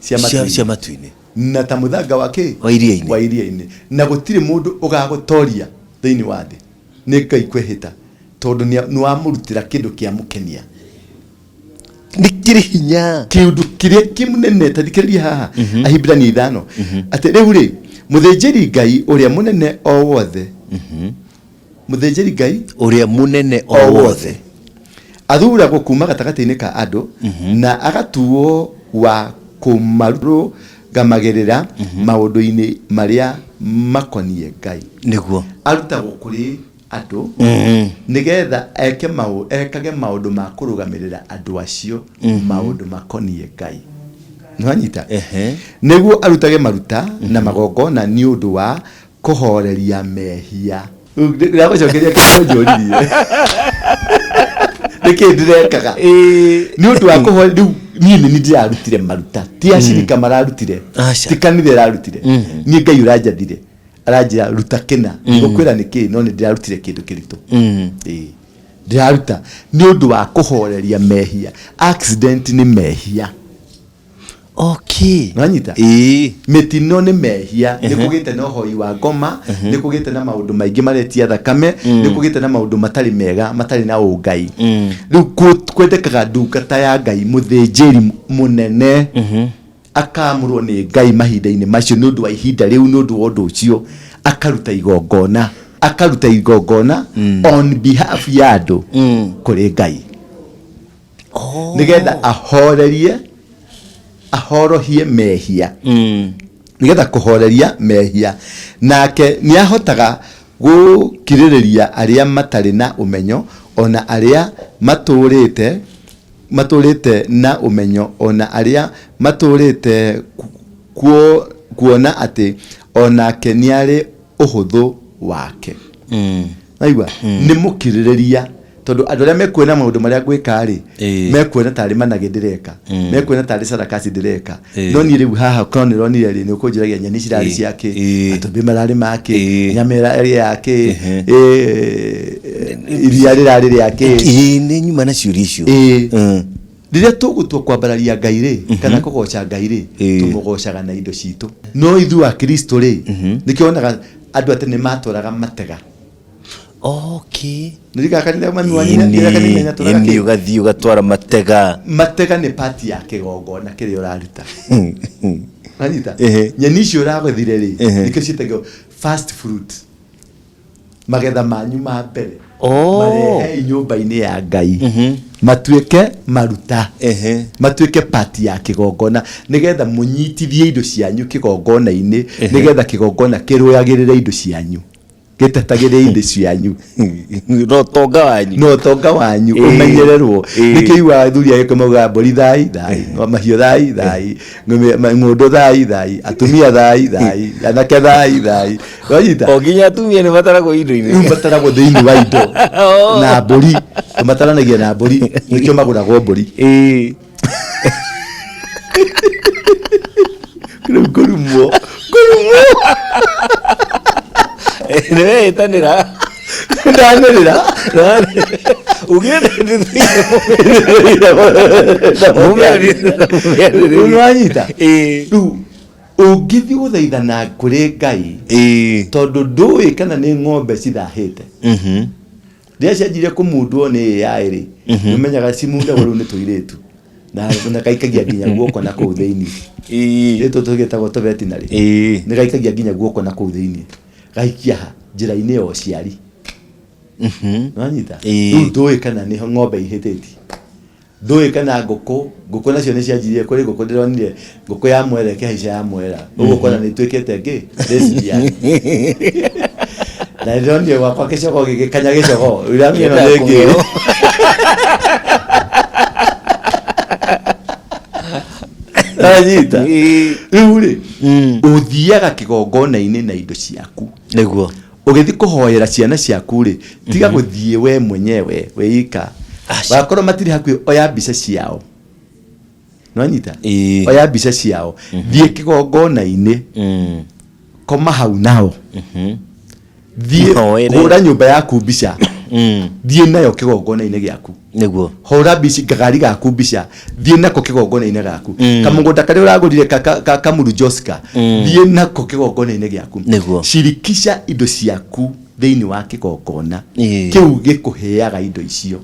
Cia matu-inĩ. Cia matu-inĩ. Na ta mũthanga wa kĩ? Wa iria-inĩ. Wa iria-inĩ. Na gũtirĩ mũndũ ũgagũtoria thĩinĩ wa thĩ. Nĩ Ngai kwĩhĩta tondũ nĩ wamũrutĩra kĩndũ kĩamũkenia. Nĩ kĩrĩ hinya. Kĩũndũ kĩrĩa kĩmũnene, ta thikĩrĩria haha, Ahibirania 5, atĩ rĩu rĩ, mũthĩnjĩri Ngai ũrĩa mũnene o wothe, mũthĩnjĩri Ngai ũrĩa mũnene o wothe athuragwo kuma gatagatĩ-inĩ ka andũ na agatuo wa kũmarũgamagĩrĩra maũndũ-inĩ marĩa makoniĩ Ngai. Arutagwo kũrĩ andũ nĩgetha eke maũ, ekage maũndũ ma kũrũgamĩrĩra andũ acio maũndũ makoniĩ Ngai. Nĩwanyita? Nĩguo arutage maruta na magongona nĩ ũndũ wa kũhoreria mehia. Rĩu ndĩragũcokeria kĩrĩa ũnjũririe. Nĩkĩ ndĩrekaga? Nĩ ũndũ wa kũhoreria rĩu niĩ nĩ niĩ ndĩrarutire maruta ti acirika mararutire Aca. ti kanitha ĩrarutire niĩ Ngai ũranjathire aranjĩra ruta kĩna ngũkwĩra nĩkĩ no nĩ ndĩrarutire kĩndũ kĩritũ. Ĩĩ. Ndĩraruta nĩ ũndũ wa kũhoreria mehia. Accident nĩ mehia. Nĩwanyita? Mĩtino nĩ mehia. Nĩ kũgĩte na ũhoi wa ngoma, nĩ kũgĩte na maũndũ maingĩ maretia thakame, nĩ kũgĩte na maũndũ matarĩ mega, matarĩ na ũngai. Rĩu kwendekaga ndungata ya Ngai, mũthĩnjĩri mũnene, akaamũrwo nĩ Ngai mahinda-inĩ macio nĩ ũndũ wa ihinda rĩu, nĩ ũndũ wa ũndũ ũcio, akaruta igongona, akaruta igongona on behalf ya andũ kũrĩ Ngai. Nĩgetha ahorerie, ahorohie mehia, nĩgetha kũhoreria mehia. Nake nĩahotaga gũkirĩrĩria arĩa matarĩ na ũmenyo, ona arĩa matũũrĩte matũũrĩte na ũmenyo, ona arĩa matũũrĩte kuona atĩ o nake nĩarĩ ũhũthũ wake. Naigua nĩ mũkirĩrĩria tondũ andũ arĩa mekuona maũndũ marĩa ngwĩka rĩ, mekuona tarĩ managĩ ndĩreka, mekuona tarĩ sarakasi ndĩreka. No niĩ rĩu haha korwo nĩ ũronire rĩ, nĩ ũkũnjũragia nyeni cirarĩ cia kĩ, matumbĩ mararĩ ma kĩ, nyama ĩrarĩ ya kĩ, iria rĩrarĩ rĩa kĩ. Ĩĩ, nĩ nyuma na ciũria icio. Rĩrĩa tũgũtua kwambararia Ngai rĩ, kana kũgoca Ngai rĩ, tũmũgocaga na indo citũ. No ithuĩ Akristo rĩ, nĩkĩo wonaga andũ a tene matwaraga matega. Nĩrikaga kanitha mami wanyu nĩ kanitha nĩatwaraga kĩ? Ũgathiĩ ũgatwara matega. Matega nĩ part ya kĩgongona kĩrĩa ũraruta. Wanyita? Nyeni icio ũragethire rĩ, nĩkĩo ciĩtagwo first fruit. Magetha manyu ma mbere marehei nyũmba-inĩ ya Ngai matuĩke maruta, matuĩke part ya kĩgongona, nĩgetha mũnyitithie indo cianyu kĩgongona-inĩ, nĩgetha kĩgongona kĩrũagĩrĩre indo cianyu, gĩtetagĩrĩre indo cianyu. Na ũtonga wanyu. Na ũtonga wanyu ũmenyererwo. Nĩkĩo iguaga athuri a Gĩkũyũ maugaga mbũri thai thai, mahiũ thai thai, ng'ũndũ thai thai, atumia thai thai, anake thai thai. Wanyita? O nginya atumia nĩ mataragwo indo-inĩ. Rĩu mataragwo thĩinĩ wa indo. Na mbũri, mataranagia na mbũri, nĩkĩo magũragwo mbũri. Rĩu ngũrumwo. Ngũrumwo. Nĩ weĩtanĩra. Ndanĩrĩra. Ugĩte Rĩu nĩwanyita? Rĩu ũngĩthiĩ gũthaithana kũrĩ Ngai tondũ ndũĩ kana nĩ ng'ombe cithahĩte, rĩrĩa cianjirie kũmundwo nĩ AI rĩ, nĩũmenyaga cimundagwo rĩu nĩ tũirĩtu na gaikagia nginya guoko na kũu thĩinĩ. Rĩu tũtũ tũgĩtagwo tũvetinarĩ nĩ gaikagia nginya guoko na kũu thĩinĩ, gaikia ha njĩra-inĩ ya ũciari. Nĩwanyita? Rĩu ndũĩ kana nĩ ng'ombe ihĩtĩtie, ndũĩ kana ngũkũ, ngũkũ nacio nĩ cianjirie, kũrĩ ngũkũ ndĩronire ngũkũ ya mwera ĩkĩhaica ya mwera, ũguo ũkona nĩ ituĩkĩte ngĩ lesbian. Na ndĩronire gwakwa kĩcogoo gĩgĩkanya gĩcogoo, ũramenya ĩno nĩ ngĩ. Wanyita? Rĩu rĩ, ũthiaga kĩgongona-inĩ na indo ciaku. Ũgĩthiĩ kũhoera ciana ciaku rĩ, tiga gũthiĩ we mwenyewe wĩ ika. Aca. Wakorwo matirĩ hakuhĩ, oya mbica ciao. Nĩwanyita? Oya mbica ciao, thiĩ kĩgongona-inĩ, koma hau nao, thiĩ Mũhoere. hũra nyũmba yaku mbica. Thiĩ nayo kĩgongona-inĩ gĩaku. Hũra mbici kagari gaku mbica, thiĩ nako kĩgongona-inĩ gaku. Kamũgũnda karĩa ũragũrire kamuru Josca, thiĩ nako kĩgongona-inĩ gĩaku. Shirikisha indo ciaku thĩinĩ wa kĩgongona. Kĩu gĩkũheaga indo icio.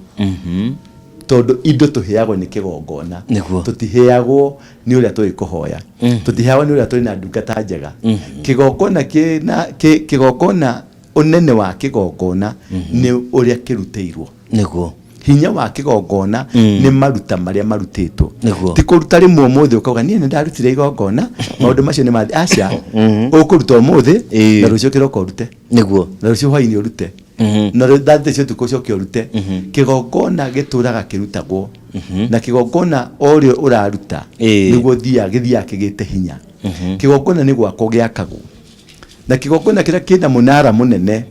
Tondũ indo tũheagwo nĩ kĩgongona. Tũtiheagwo nĩ ũrĩa tũĩ kũhoya. Tũtiheagwo nĩ ũrĩa tũrĩ na ndungata njega. Kĩgongona kĩna kĩgongona, ũnene wa kĩgongona nĩ ũrĩa kĩrutĩirwo. Hinya wa kĩgongona nĩ maruta marĩa marutĩtwo. Ti kũruta rĩmwe ũmũthĩ ũkauga niĩ nĩ ndarutire igongona, maũndũ macio nĩ mathi. Aca, ũkũruta ũmũthĩ na rũciũ kĩroko ũrute. Na rũciũ hwainĩ ũrute. Na thaa thita cia ũtukũ ũcoke ũrute. Kĩgongona gĩtũraga kĩrutagwo. Na kĩgongona o ũrĩa ũraruta nĩguo gĩthiaga kĩgĩte hinya. Kĩgongona nĩ gwakwo gĩakagwo. Na kĩgongona kĩrĩa kĩna mũnara mũnene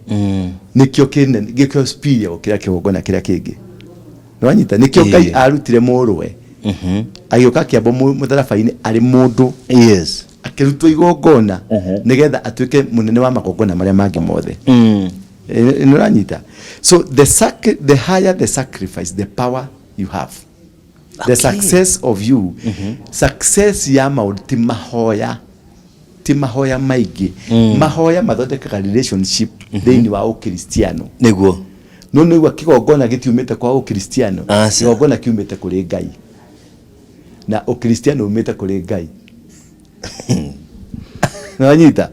nĩkĩo kĩnene, gĩkĩo superior gũkĩra kĩgongona kĩrĩa kĩngĩ. Nĩwanyita? Nĩkĩo Ngai arutire mũrũwe. Agĩũka akĩambwo mũtharaba-inĩ arĩ mũndũ. Akĩrutwo igongona nĩgetha atuĩke mũnene wa magongona marĩa mangĩ mothe. Nĩũranyita? So the higher the sacrifice, the power you have. The success of you, success ya maũndũ ti mahoya, ti mahoya maingĩ. Mahoya mathondekaga relationship thĩinĩ wa ũkristiano. No nĩgua kĩgongona gĩtiumĩte kwa ũkristiano, kĩgongona kiumĩte kũrĩ Ngai, na ũkristiano umĩte kũrĩ Ngai. Nĩwanyita?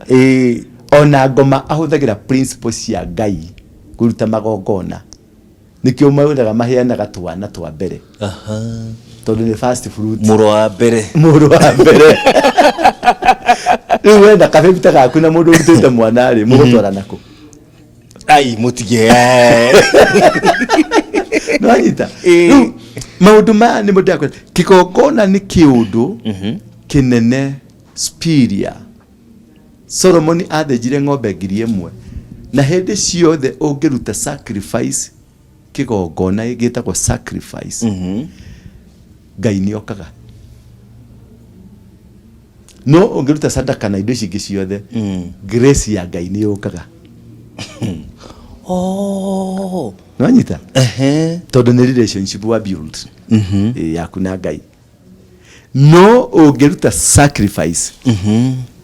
Ona ngoma ahũthagĩra principle cia Ngai kũruta magongona. Nĩkĩo maũraga maheanaga twana twa mbere. Tondũ nĩ first fruit. Mũro wa mbere. Mũrũ wa mbere. Rĩu wenda kabĩbita gaku na mũndũ ũrutĩte mwana rĩ, mũgũtwara nakũ? Ai, mũtige. Nĩwanyita? Rĩu maũndũ maya nĩmo ndĩrakwĩra. Kĩgongona nĩ kĩũndũ kĩnene superior. Solomoni athĩnjire ng'ombe 1000, na hĩndĩ ciothe ũngĩruta sacrifice kĩgongona gĩtagwo sacrifice, Ngai nĩ okaga. No ũngĩruta sadaka na indo ici ingĩ ciothe, grace ya Ngai nĩ yũkaga. Nĩwanyita? Tondũ nĩ relationship wa build yaku na Ngai. No ũngĩruta sacrifice,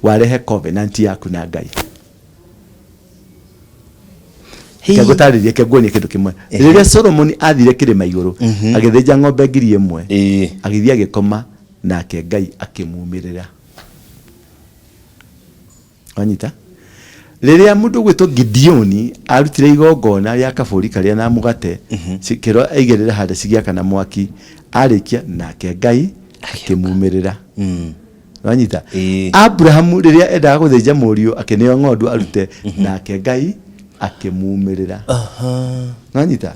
warehe covenant yaku na Ngai. Hii. Reke ngũtarĩrie, reke nguonie kĩndũ kĩmwe. Rĩrĩa Solomoni athire kĩrĩma igũrũ, agĩthĩnja ng'ombe 1000, agĩthiĩ agĩkoma, nake Ngai akĩmumĩrĩra. Wanyita? Rĩrĩa mũndũ ũgwĩtwo Gideoni arutire igongona rĩa kabũri karĩa na mũgate, cikĩrwo aigĩrĩre handũ cigĩakana mwaki, arĩkia nake Ngai akĩmumĩrĩra. Wanyita? Abrahamu rĩrĩa endaga gũthĩnja mũriũ akĩneo ng'ondu arute, nake Ngai akĩmumĩrĩra. Wanyita?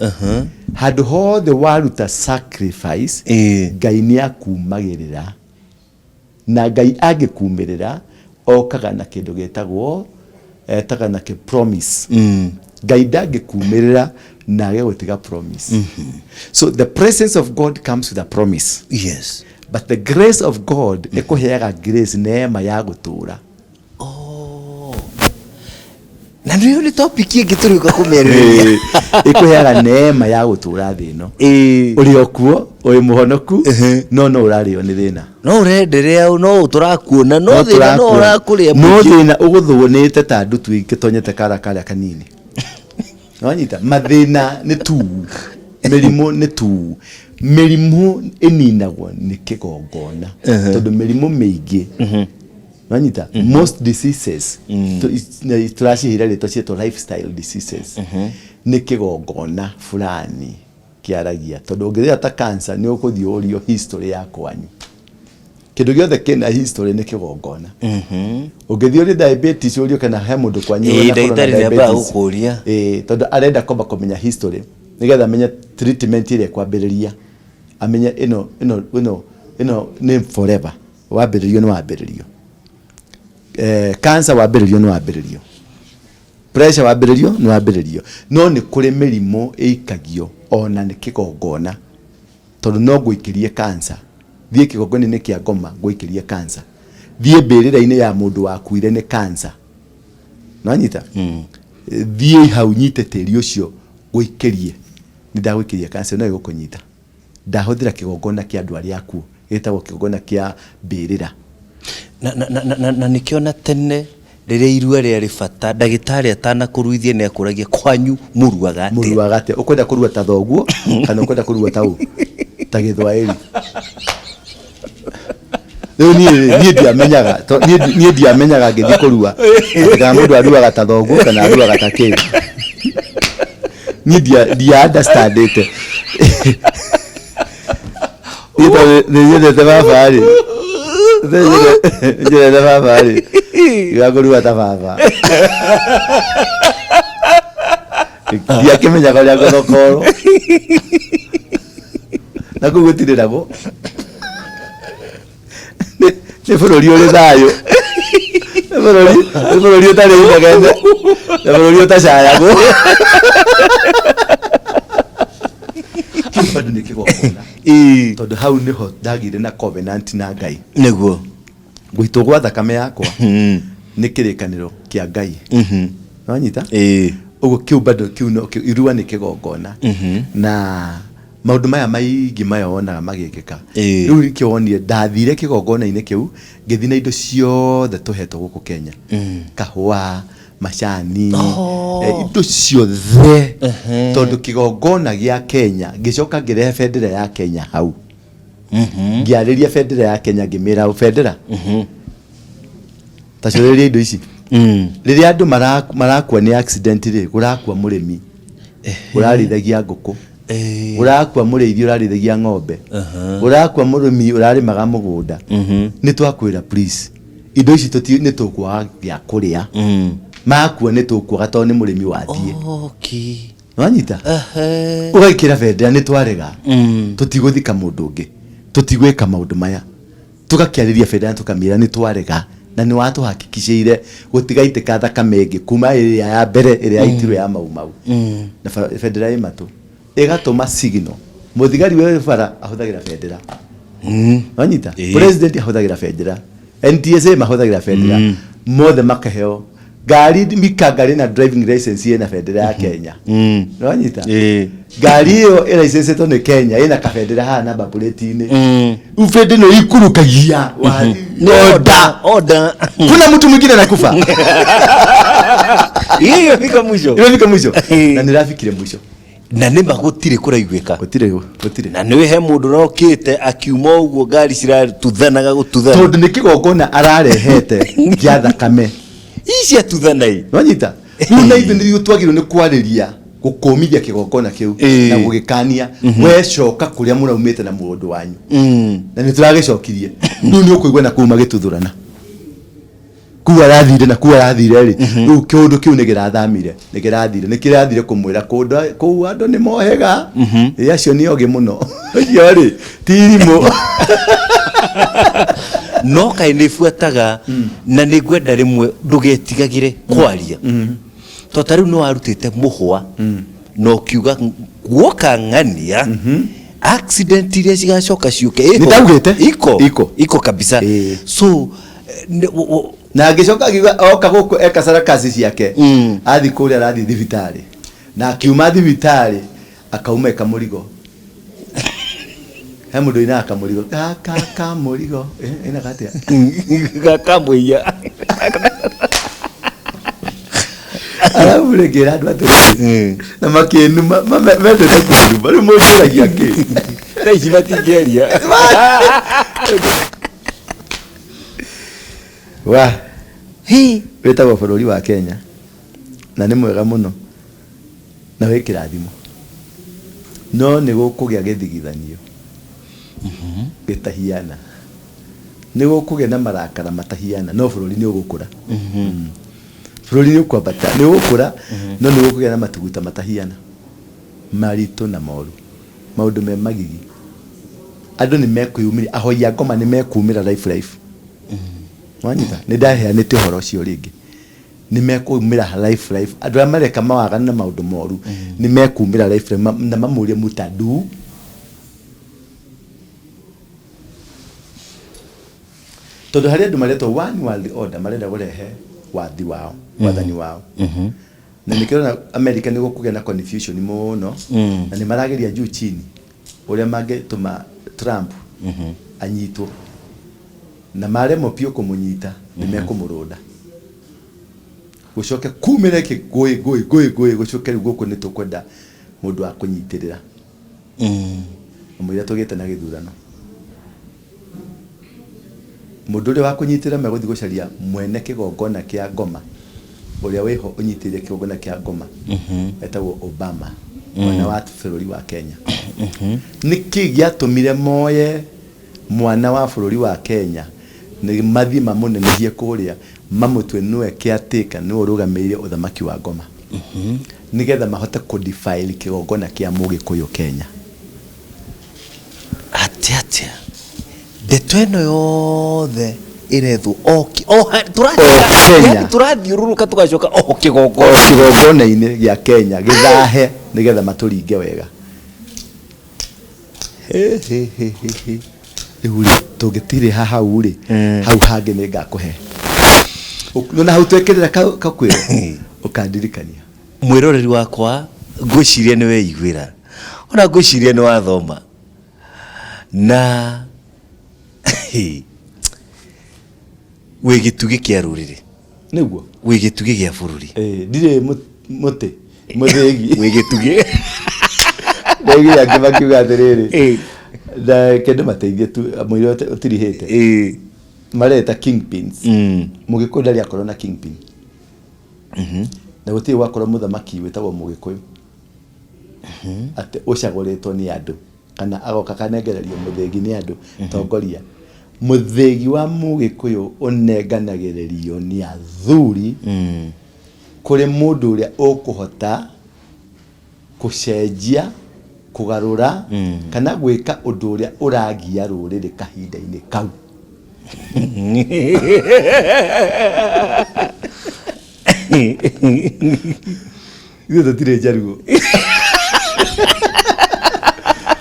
Handũ hothe waruta sacrifice, Ngai nĩ akumagĩrĩra. Na Ngai angĩkumĩrĩra, okaga na kĩndũ gĩtagwo, etaga na kĩ promise. Ngai ndangĩkumĩrĩra na age gũtiga promise. So the presence of God comes with a promise. But the grace of God ĩkũheaga grace, neema ya gũtũũra. Oh. Na nĩyo nĩ topic ĩngĩ tũrĩũka kũmĩarĩrĩria. Ĩkũheaga neema ya gũtũũra thĩ ĩno. Ũrĩ o kuo, ũrĩ mũhonoku, no no ũrarĩo nĩ thĩna. No ũrenderea, no tũrakuona, no thĩna no ũrakũrĩa No mũingĩ. thĩna ũgũthũnĩte ta ndutu ĩtonyete kara karĩa kanini. Wanyita? Mathĩna nĩ tu, mĩrimũ nĩ tu. Mĩrimũ ĩninagwo nĩ kĩgongona. Tondũ mĩrimũ mĩingĩ, wanyita? Most diseases, tũracihĩra rĩtwa ciĩtwo lifestyle diseases. Nĩ kĩgongona fulani kĩaragia. Tondũ ũngĩrĩa ta cancer, nĩ ũgũthiĩ ũrio history ya kwanyu. Kĩndũ gĩothe kĩna history nĩ kĩgongona. Ũngĩthiĩ ũrĩ diabetes ũrio kana he mũndũ kwanyu wanakorwo na Ndagĩtarĩ nĩ ambaga diabetes. gũkũria. Tondũ arenda kwamba kũmenya history nĩgetha amenye treatment ĩrĩa ĩkwambĩrĩria, amenye ĩno, ĩno, ĩno, ĩno nĩ forever. Wambĩrĩrio nĩ wambĩrĩrio. Cancer wambĩrĩrio nĩ wambĩrĩrio. Pressure wambĩrĩrio nĩ wambĩrĩrio. No nĩ kũrĩ mĩrimũ ĩikagio ona nĩ kĩgongona. Tondũ no ngũikĩrie cancer. Thiĩ kĩgongona-inĩ kĩa ngoma ngũikĩrie cancer. Thiĩ mbĩrĩra-inĩ ya mũndũ wakuire nĩ cancer. Nĩwanyita? Thiĩ hau nyite tĩri ũcio Gũikĩrie nĩ ndagũikĩria cancer no ĩgũkũnyita. Ndahũthĩra kĩgongona kĩa andũ arĩa akuũ, gĩtagwo kĩgongona kĩa mbĩrĩra. Na, na, na, na, na nĩkĩo na tene rĩrĩa irua rĩarĩ bata ndagĩtarĩ atanakũruithia nĩ akũragia kwanyu mũruaga atĩa? Mũruaga atĩa? Ũkwenda kũrua ta thoguo kana ũkwenda kũrua ta ũ? Ta gĩthwaĩri. Rĩu niĩ niĩ ndiamenyaga niĩ ndiamenyaga ngĩthiĩ kũrua atĩ kana mũndũ aruaga ta thoguo kana aruaga ta kĩ. Niĩ ndia understandĩte. Niĩ tondũ nĩ nyendete baba rĩ, nĩ nyendete baba rĩ, ndigakũrua ta baba. Ndiakĩmenyaga ũrĩa ngũthokorwo. Na kũu gũtirĩ ragwo. Nĩ bũrũri ũrĩ thayũ. Nĩ bũrũri ũtarĩ inegene. Nĩ bũrũri ũtacayagwo. Kĩu bado nĩ kĩgongona. Tondũ hau nĩho ndagĩire na covenant na Ngai. Nĩguo. Gũitwo gwa thakame yakwa nĩ kĩrĩkanĩro kĩa Ngai. Nĩwanyita? Ũguo kĩu bado kĩu no kĩu irua nĩ kĩgongona. Na maũndũ maya maingĩ maya wonaga magĩkĩka. Rĩu nĩkĩo wonire ndathire kĩgongona-inĩ kĩu ngĩthiĩ na indo ciothe tũhetwo gũkũ Kenya. Kahũa, macani, indo ciothe. Tondũ kĩgongona gĩa Kenya, ngĩcoka ngĩrehe bendera ya Kenya hau. Ngĩarĩria bendera ya Kenya ngĩmĩra bendera ta cũrĩria indo ici. Rĩrĩa andũ marakua nĩ accident rĩ, kũrakua mũrĩmi ũrarĩithagia ngũkũ, ũrakua mũrĩithi ũrarĩithagia ng'ombe, ũrakua mũrĩmi ũrarĩmaga mũgũnda. Nĩ twakwĩra please, indo ici nĩ tũkwaga gĩa kũrĩa. Makua nĩ tũkwaga tondũ nĩ mũrĩmi wathiĩ. Nĩwanyita? Ũgaikĩra bendera nĩ twarega. Tũtigũthika mũndũ ũngĩ. Tũtigwĩka maũndũ maya. Tũgakĩarĩria bendera na tũkamĩra nĩ twarega. Na nĩ watũhakikicĩire gũtigaitĩka thakame ĩngĩ kuma ĩrĩa ya mbere ĩrĩa yaitirwo ya Mau Mau. Na bendera ĩ matũ. Ĩgatũma signal. Mũthigari wĩ bara ahũthagĩra bendera. Wanyita? President ahũthagĩra bendera. NTSA mahũthagĩra bendera. Mothe makaheo ngari mika ngari na driving license ĩna bendera ya Kenya. Nĩwanyita? Ngari ĩyo ĩraicĩcĩtwo nĩ Kenya ĩna kabendera haha namba plate-inĩ. Rĩu bendera ĩno ikurukagia order. Order. Kuna mtu mwingine anakufa. Hiyo imefika mwisho. Imefika mwisho. Na nĩrafikire mwisho. Na nĩ ma gũtirĩ kũraiguĩka. Gũtirĩ, gũtirĩ. Na nĩ he mũndũ ũrokĩte akiuma ũguo ngari ciratuthanaga gũtuthana. Tondũ nĩ kĩgongona ararehete kĩa thakame. Ici ciatuthana ĩ. Nĩwanyita? Rĩu na ithuĩ nĩthuĩ twagĩrĩirwo nĩ kwarĩria gũkũmithia kĩgongona kĩu na gũgĩkania we coka kũrĩa mũraumĩte na mũndũ wanyu. Na nĩ tũragĩcokirie. Rĩu nĩ ũkũigua na kũu magĩtuthũrana. Kũu arathire na kũu arathire rĩ, rĩu kĩũndũ kĩu nĩ kĩrathamire, nĩ kĩrathire, nĩ kĩrathire kũmwĩra kũndũ kũu andũ nĩ mohega. Ĩ acio nĩ ogĩ mũno. Acio rĩ, ti irimũ. No kaĩ nĩ buataga na nĩ ngwenda rĩmwe ndũgetigagĩre kwaria. To ta rĩu nĩ warutĩte mũhwa na ũkiuga guoka ng'ania accident iria cigacoka ciũke ĩho. Nĩ ndaugĩte. Iko. Iko. Iko kabisa. So, Na agĩcoka akiuga oka gũkũ eka sarakasi ciake athiĩ kũrĩa arathiĩ thibitarĩ na akiuma thibitarĩ akauma eka mũrigo he mũndũ ũinaga kamũrigo gaka kamũrigo ainaga atĩa? Gakamũiya. Arabu rĩ ngĩra andũ atĩrĩrĩ na makĩnuma mendete kũnuma rĩu mũnjũragia kĩ? Thaa ici matingĩaria. Wa wĩtagwo bũrũri wa Kenya na nĩ mwega mũno na wĩ kĩrathimo no nĩ gũkũgĩa gĩthigithanio gĩtahiana nĩ gũkũgĩa na marakara matahiana no bũrũri nĩ ũgũkũra. Bũrũri nĩ ũkwambata nĩ ũgũkũra no nĩ gũkũgĩa na matuguta matahiana maritũ na moru maũndũ me magigi. Andũ nĩ mekwĩyumĩria ahoi a ngoma nĩ mekumĩra live live. Wanyita? Nĩ ndaheanĩte ũhoro ũcio rĩngĩ. Nĩ mekumĩra live live. Andũ arĩa mareka mawaganu na maũndũ moru nĩ mekumĩra live live na mamũrie mũtanduu. Tondũ harĩ andũ maretwo one world order marenda kũrehe wathi wao, wathani wao. Na nĩkĩo ũrona America nĩ gũkũgĩa na confusion mũno, na nĩ marageria juu chini ũrĩa mangĩtũma Trump anyitwo, na maremwo biũ kũmũnyita nĩ mekũmũrũnda, gũcoke kumĩre kĩ ngũĩ ngũĩ ngũĩ ngũĩ, gũcoke rĩu gũkũ nĩ tũkwenda mũndũ wa kũnyitĩrĩra mũira tũgĩte na gĩthurano. Mũndũ ũrĩa wa kũnyitĩrĩra megũthiĩ gũcaria mwene kĩgongona kĩa ngoma, ũrĩa wĩho ũnyitĩrĩire kĩgongona kĩa ngoma etagwo Obama, mwana wa bũrũri wa Kenya. Nĩkĩ gĩatũmire moye mwana wa bũrũri wa Kenya nĩ mathiĩ mamũnenehie kũrĩa, mamũtue nĩwe caretaker, nĩwe ũrũgamĩrĩire ũthamaki wa ngoma, nĩgetha mahote kũ defile kĩgongona kĩa Mũgĩkũyũ Kenya? Atĩa atĩa ndeto ĩno yothe ĩrethwo o kĩ- o ha- O Kenya. Yani tũrathiũrũrũka tũgacoka o o kĩgongona. Kĩgongona-inĩ gĩa Kenya gĩthahe nĩgetha matũringe wega. Hĩ, hĩ, hĩ, hĩ, hĩ. Rĩu rĩ, tũngĩtirĩha hau rĩ, hau hangĩ nĩ ngakũhe. Nona hau twekĩrĩra kakwĩro ũkandirikania. Mwĩroreri wakwa, ngwĩciria nĩ weiguĩra, ona ngwĩciria nĩ wathoma na wĩ gĩtugĩ kĩa rũrĩrĩ. Nĩguo. Wĩ gĩtugĩ gĩa bũrũri. Ĩĩ, ndirĩ mũtĩ mũthĩgi. Wĩ gĩtugĩ. Ndaiguire angĩ makiuga atĩrĩrĩ, reke ndĩmateithie tu mũira ũtirihĩte. Mareta kingpins. Mũgĩkũyũ ndarĩ akorwo na kingpin. Na gũtirĩ gwakorwo mũthamaki wĩtagwo Mũgĩkũyũ atĩ ũcagũrĩtwo nĩ andũ kana agoka akanengererio mũthĩgi nĩ andũ, tongoria. Mũthĩgi wa Mũgĩkũyũ ũnenganagĩrĩrio nĩ athuri kũrĩ mũndũ ũrĩa ũkũhota kũcenjia, kũgarũra kana gwĩka ũndũ ũrĩa ũragia rũrĩrĩ kahinda-inĩ kau. Ithuĩ tũtirĩ njaruo,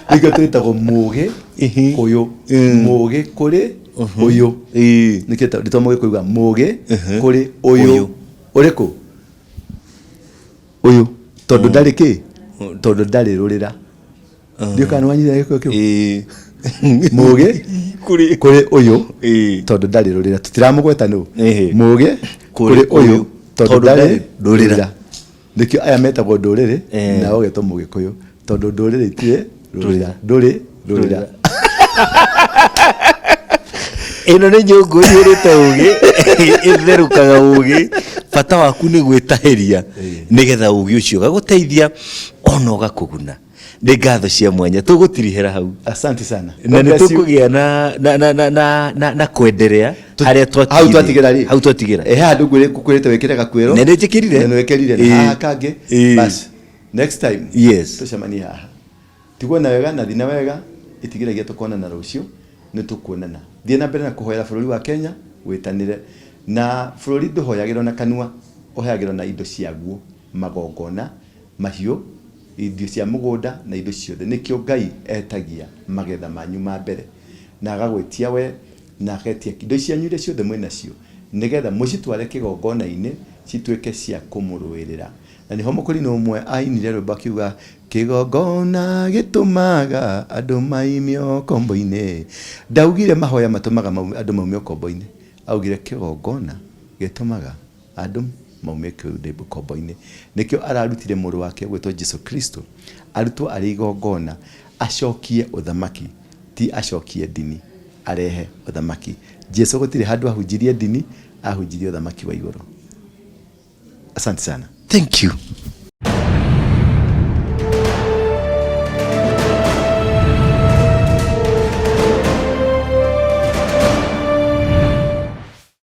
nĩkĩo twĩtagwo mũgĩ kũyũ, mũgĩ kũrĩ ũyũ. Nĩkĩo rĩtwa mũgĩ kuga mũgĩ kũrĩ ũyũ. Ũrĩkũ ũyũ? Tondũ ndarĩ kĩ, tondũ ndarĩ rũrĩra. Ndiũ kana nĩwanyita gĩkũyũ kĩu. Mũgĩ kũrĩ kũrĩ ũyũ, tondũ ndarĩ rũrĩra, tũtiramũgweta nũ. Mũgĩ kũrĩ kũrĩ ũyũ tondũ tondũ ndarĩ ndarĩ rũrĩra. Rũrĩra. Nĩkĩo aya metagwo ndũrĩrĩ, nao ũgetwo mũgĩkũyũ tondũ ndũrĩrĩ itirĩ rũrĩra, ndũrĩ rũrĩra. Ĩno nĩ nyũngũ iyũrĩte ũgĩ, ĩtherũkaga ũgĩ. Bata waku nĩ gwĩtahĩria nĩgetha ũgĩ ũcio ũgagũteithia ona ũgakũguna. Nĩ ngatho cia mwanya, tũgũtirihĩra hau. Asante sana. Na God nĩ bless you. tũkũgĩa na kwenderea harĩa hau twatigĩra rĩ, hau twatigĩra. He handũ ngwĩrĩte wĩkĩre gakwĩro. Na nĩ njĩkĩrire. Na nĩ wĩkĩrire. Na haha kangĩ. Bas, next time tũcemanie haha. Tigwo na wega na thi na wega, itigĩragia tũkonana rũciũ, nĩ tũkuonana. Thiĩ na mbere na kũhoera bũrũri wa Kenya, wĩtanĩre. Na bũrũri ndũhoyagĩrwo na kanua, ũhoyagĩrwo na indo ciaguo, magongona, mahiũ, irio cia mũgũnda na indo ciothe. Nĩkĩo Ngai etagia magetha manyu ma mbere, na agagwĩtia we, na agetia indo cianyu iria ciothe mwĩ nacio, nĩgetha mũcitware kĩgongona-inĩ cituĩke cia kũmũrũĩrĩra. Na nĩho mũkũrinũ ũmwe ainire rwĩmbo akiuga, kĩgongona gĩtũmaga andũ maime ũkombo-inĩ. Ndaugire mahoya matũmaga andũ maume ũkombo-inĩ, augire kĩgongona gĩtũmaga andũ maume ũkombo-inĩ. Nĩkĩo ararutire mũrũ wake ũgwĩtwo Jesu Kristo arutwo arĩ igongona, acokie ũthamaki, ti acokie ndini, arehe ũthamaki. Jesu gũtirĩ handũ ahunjirie ndini, ahunjirie ũthamaki wa igũrũ. Asante sana. Thank you.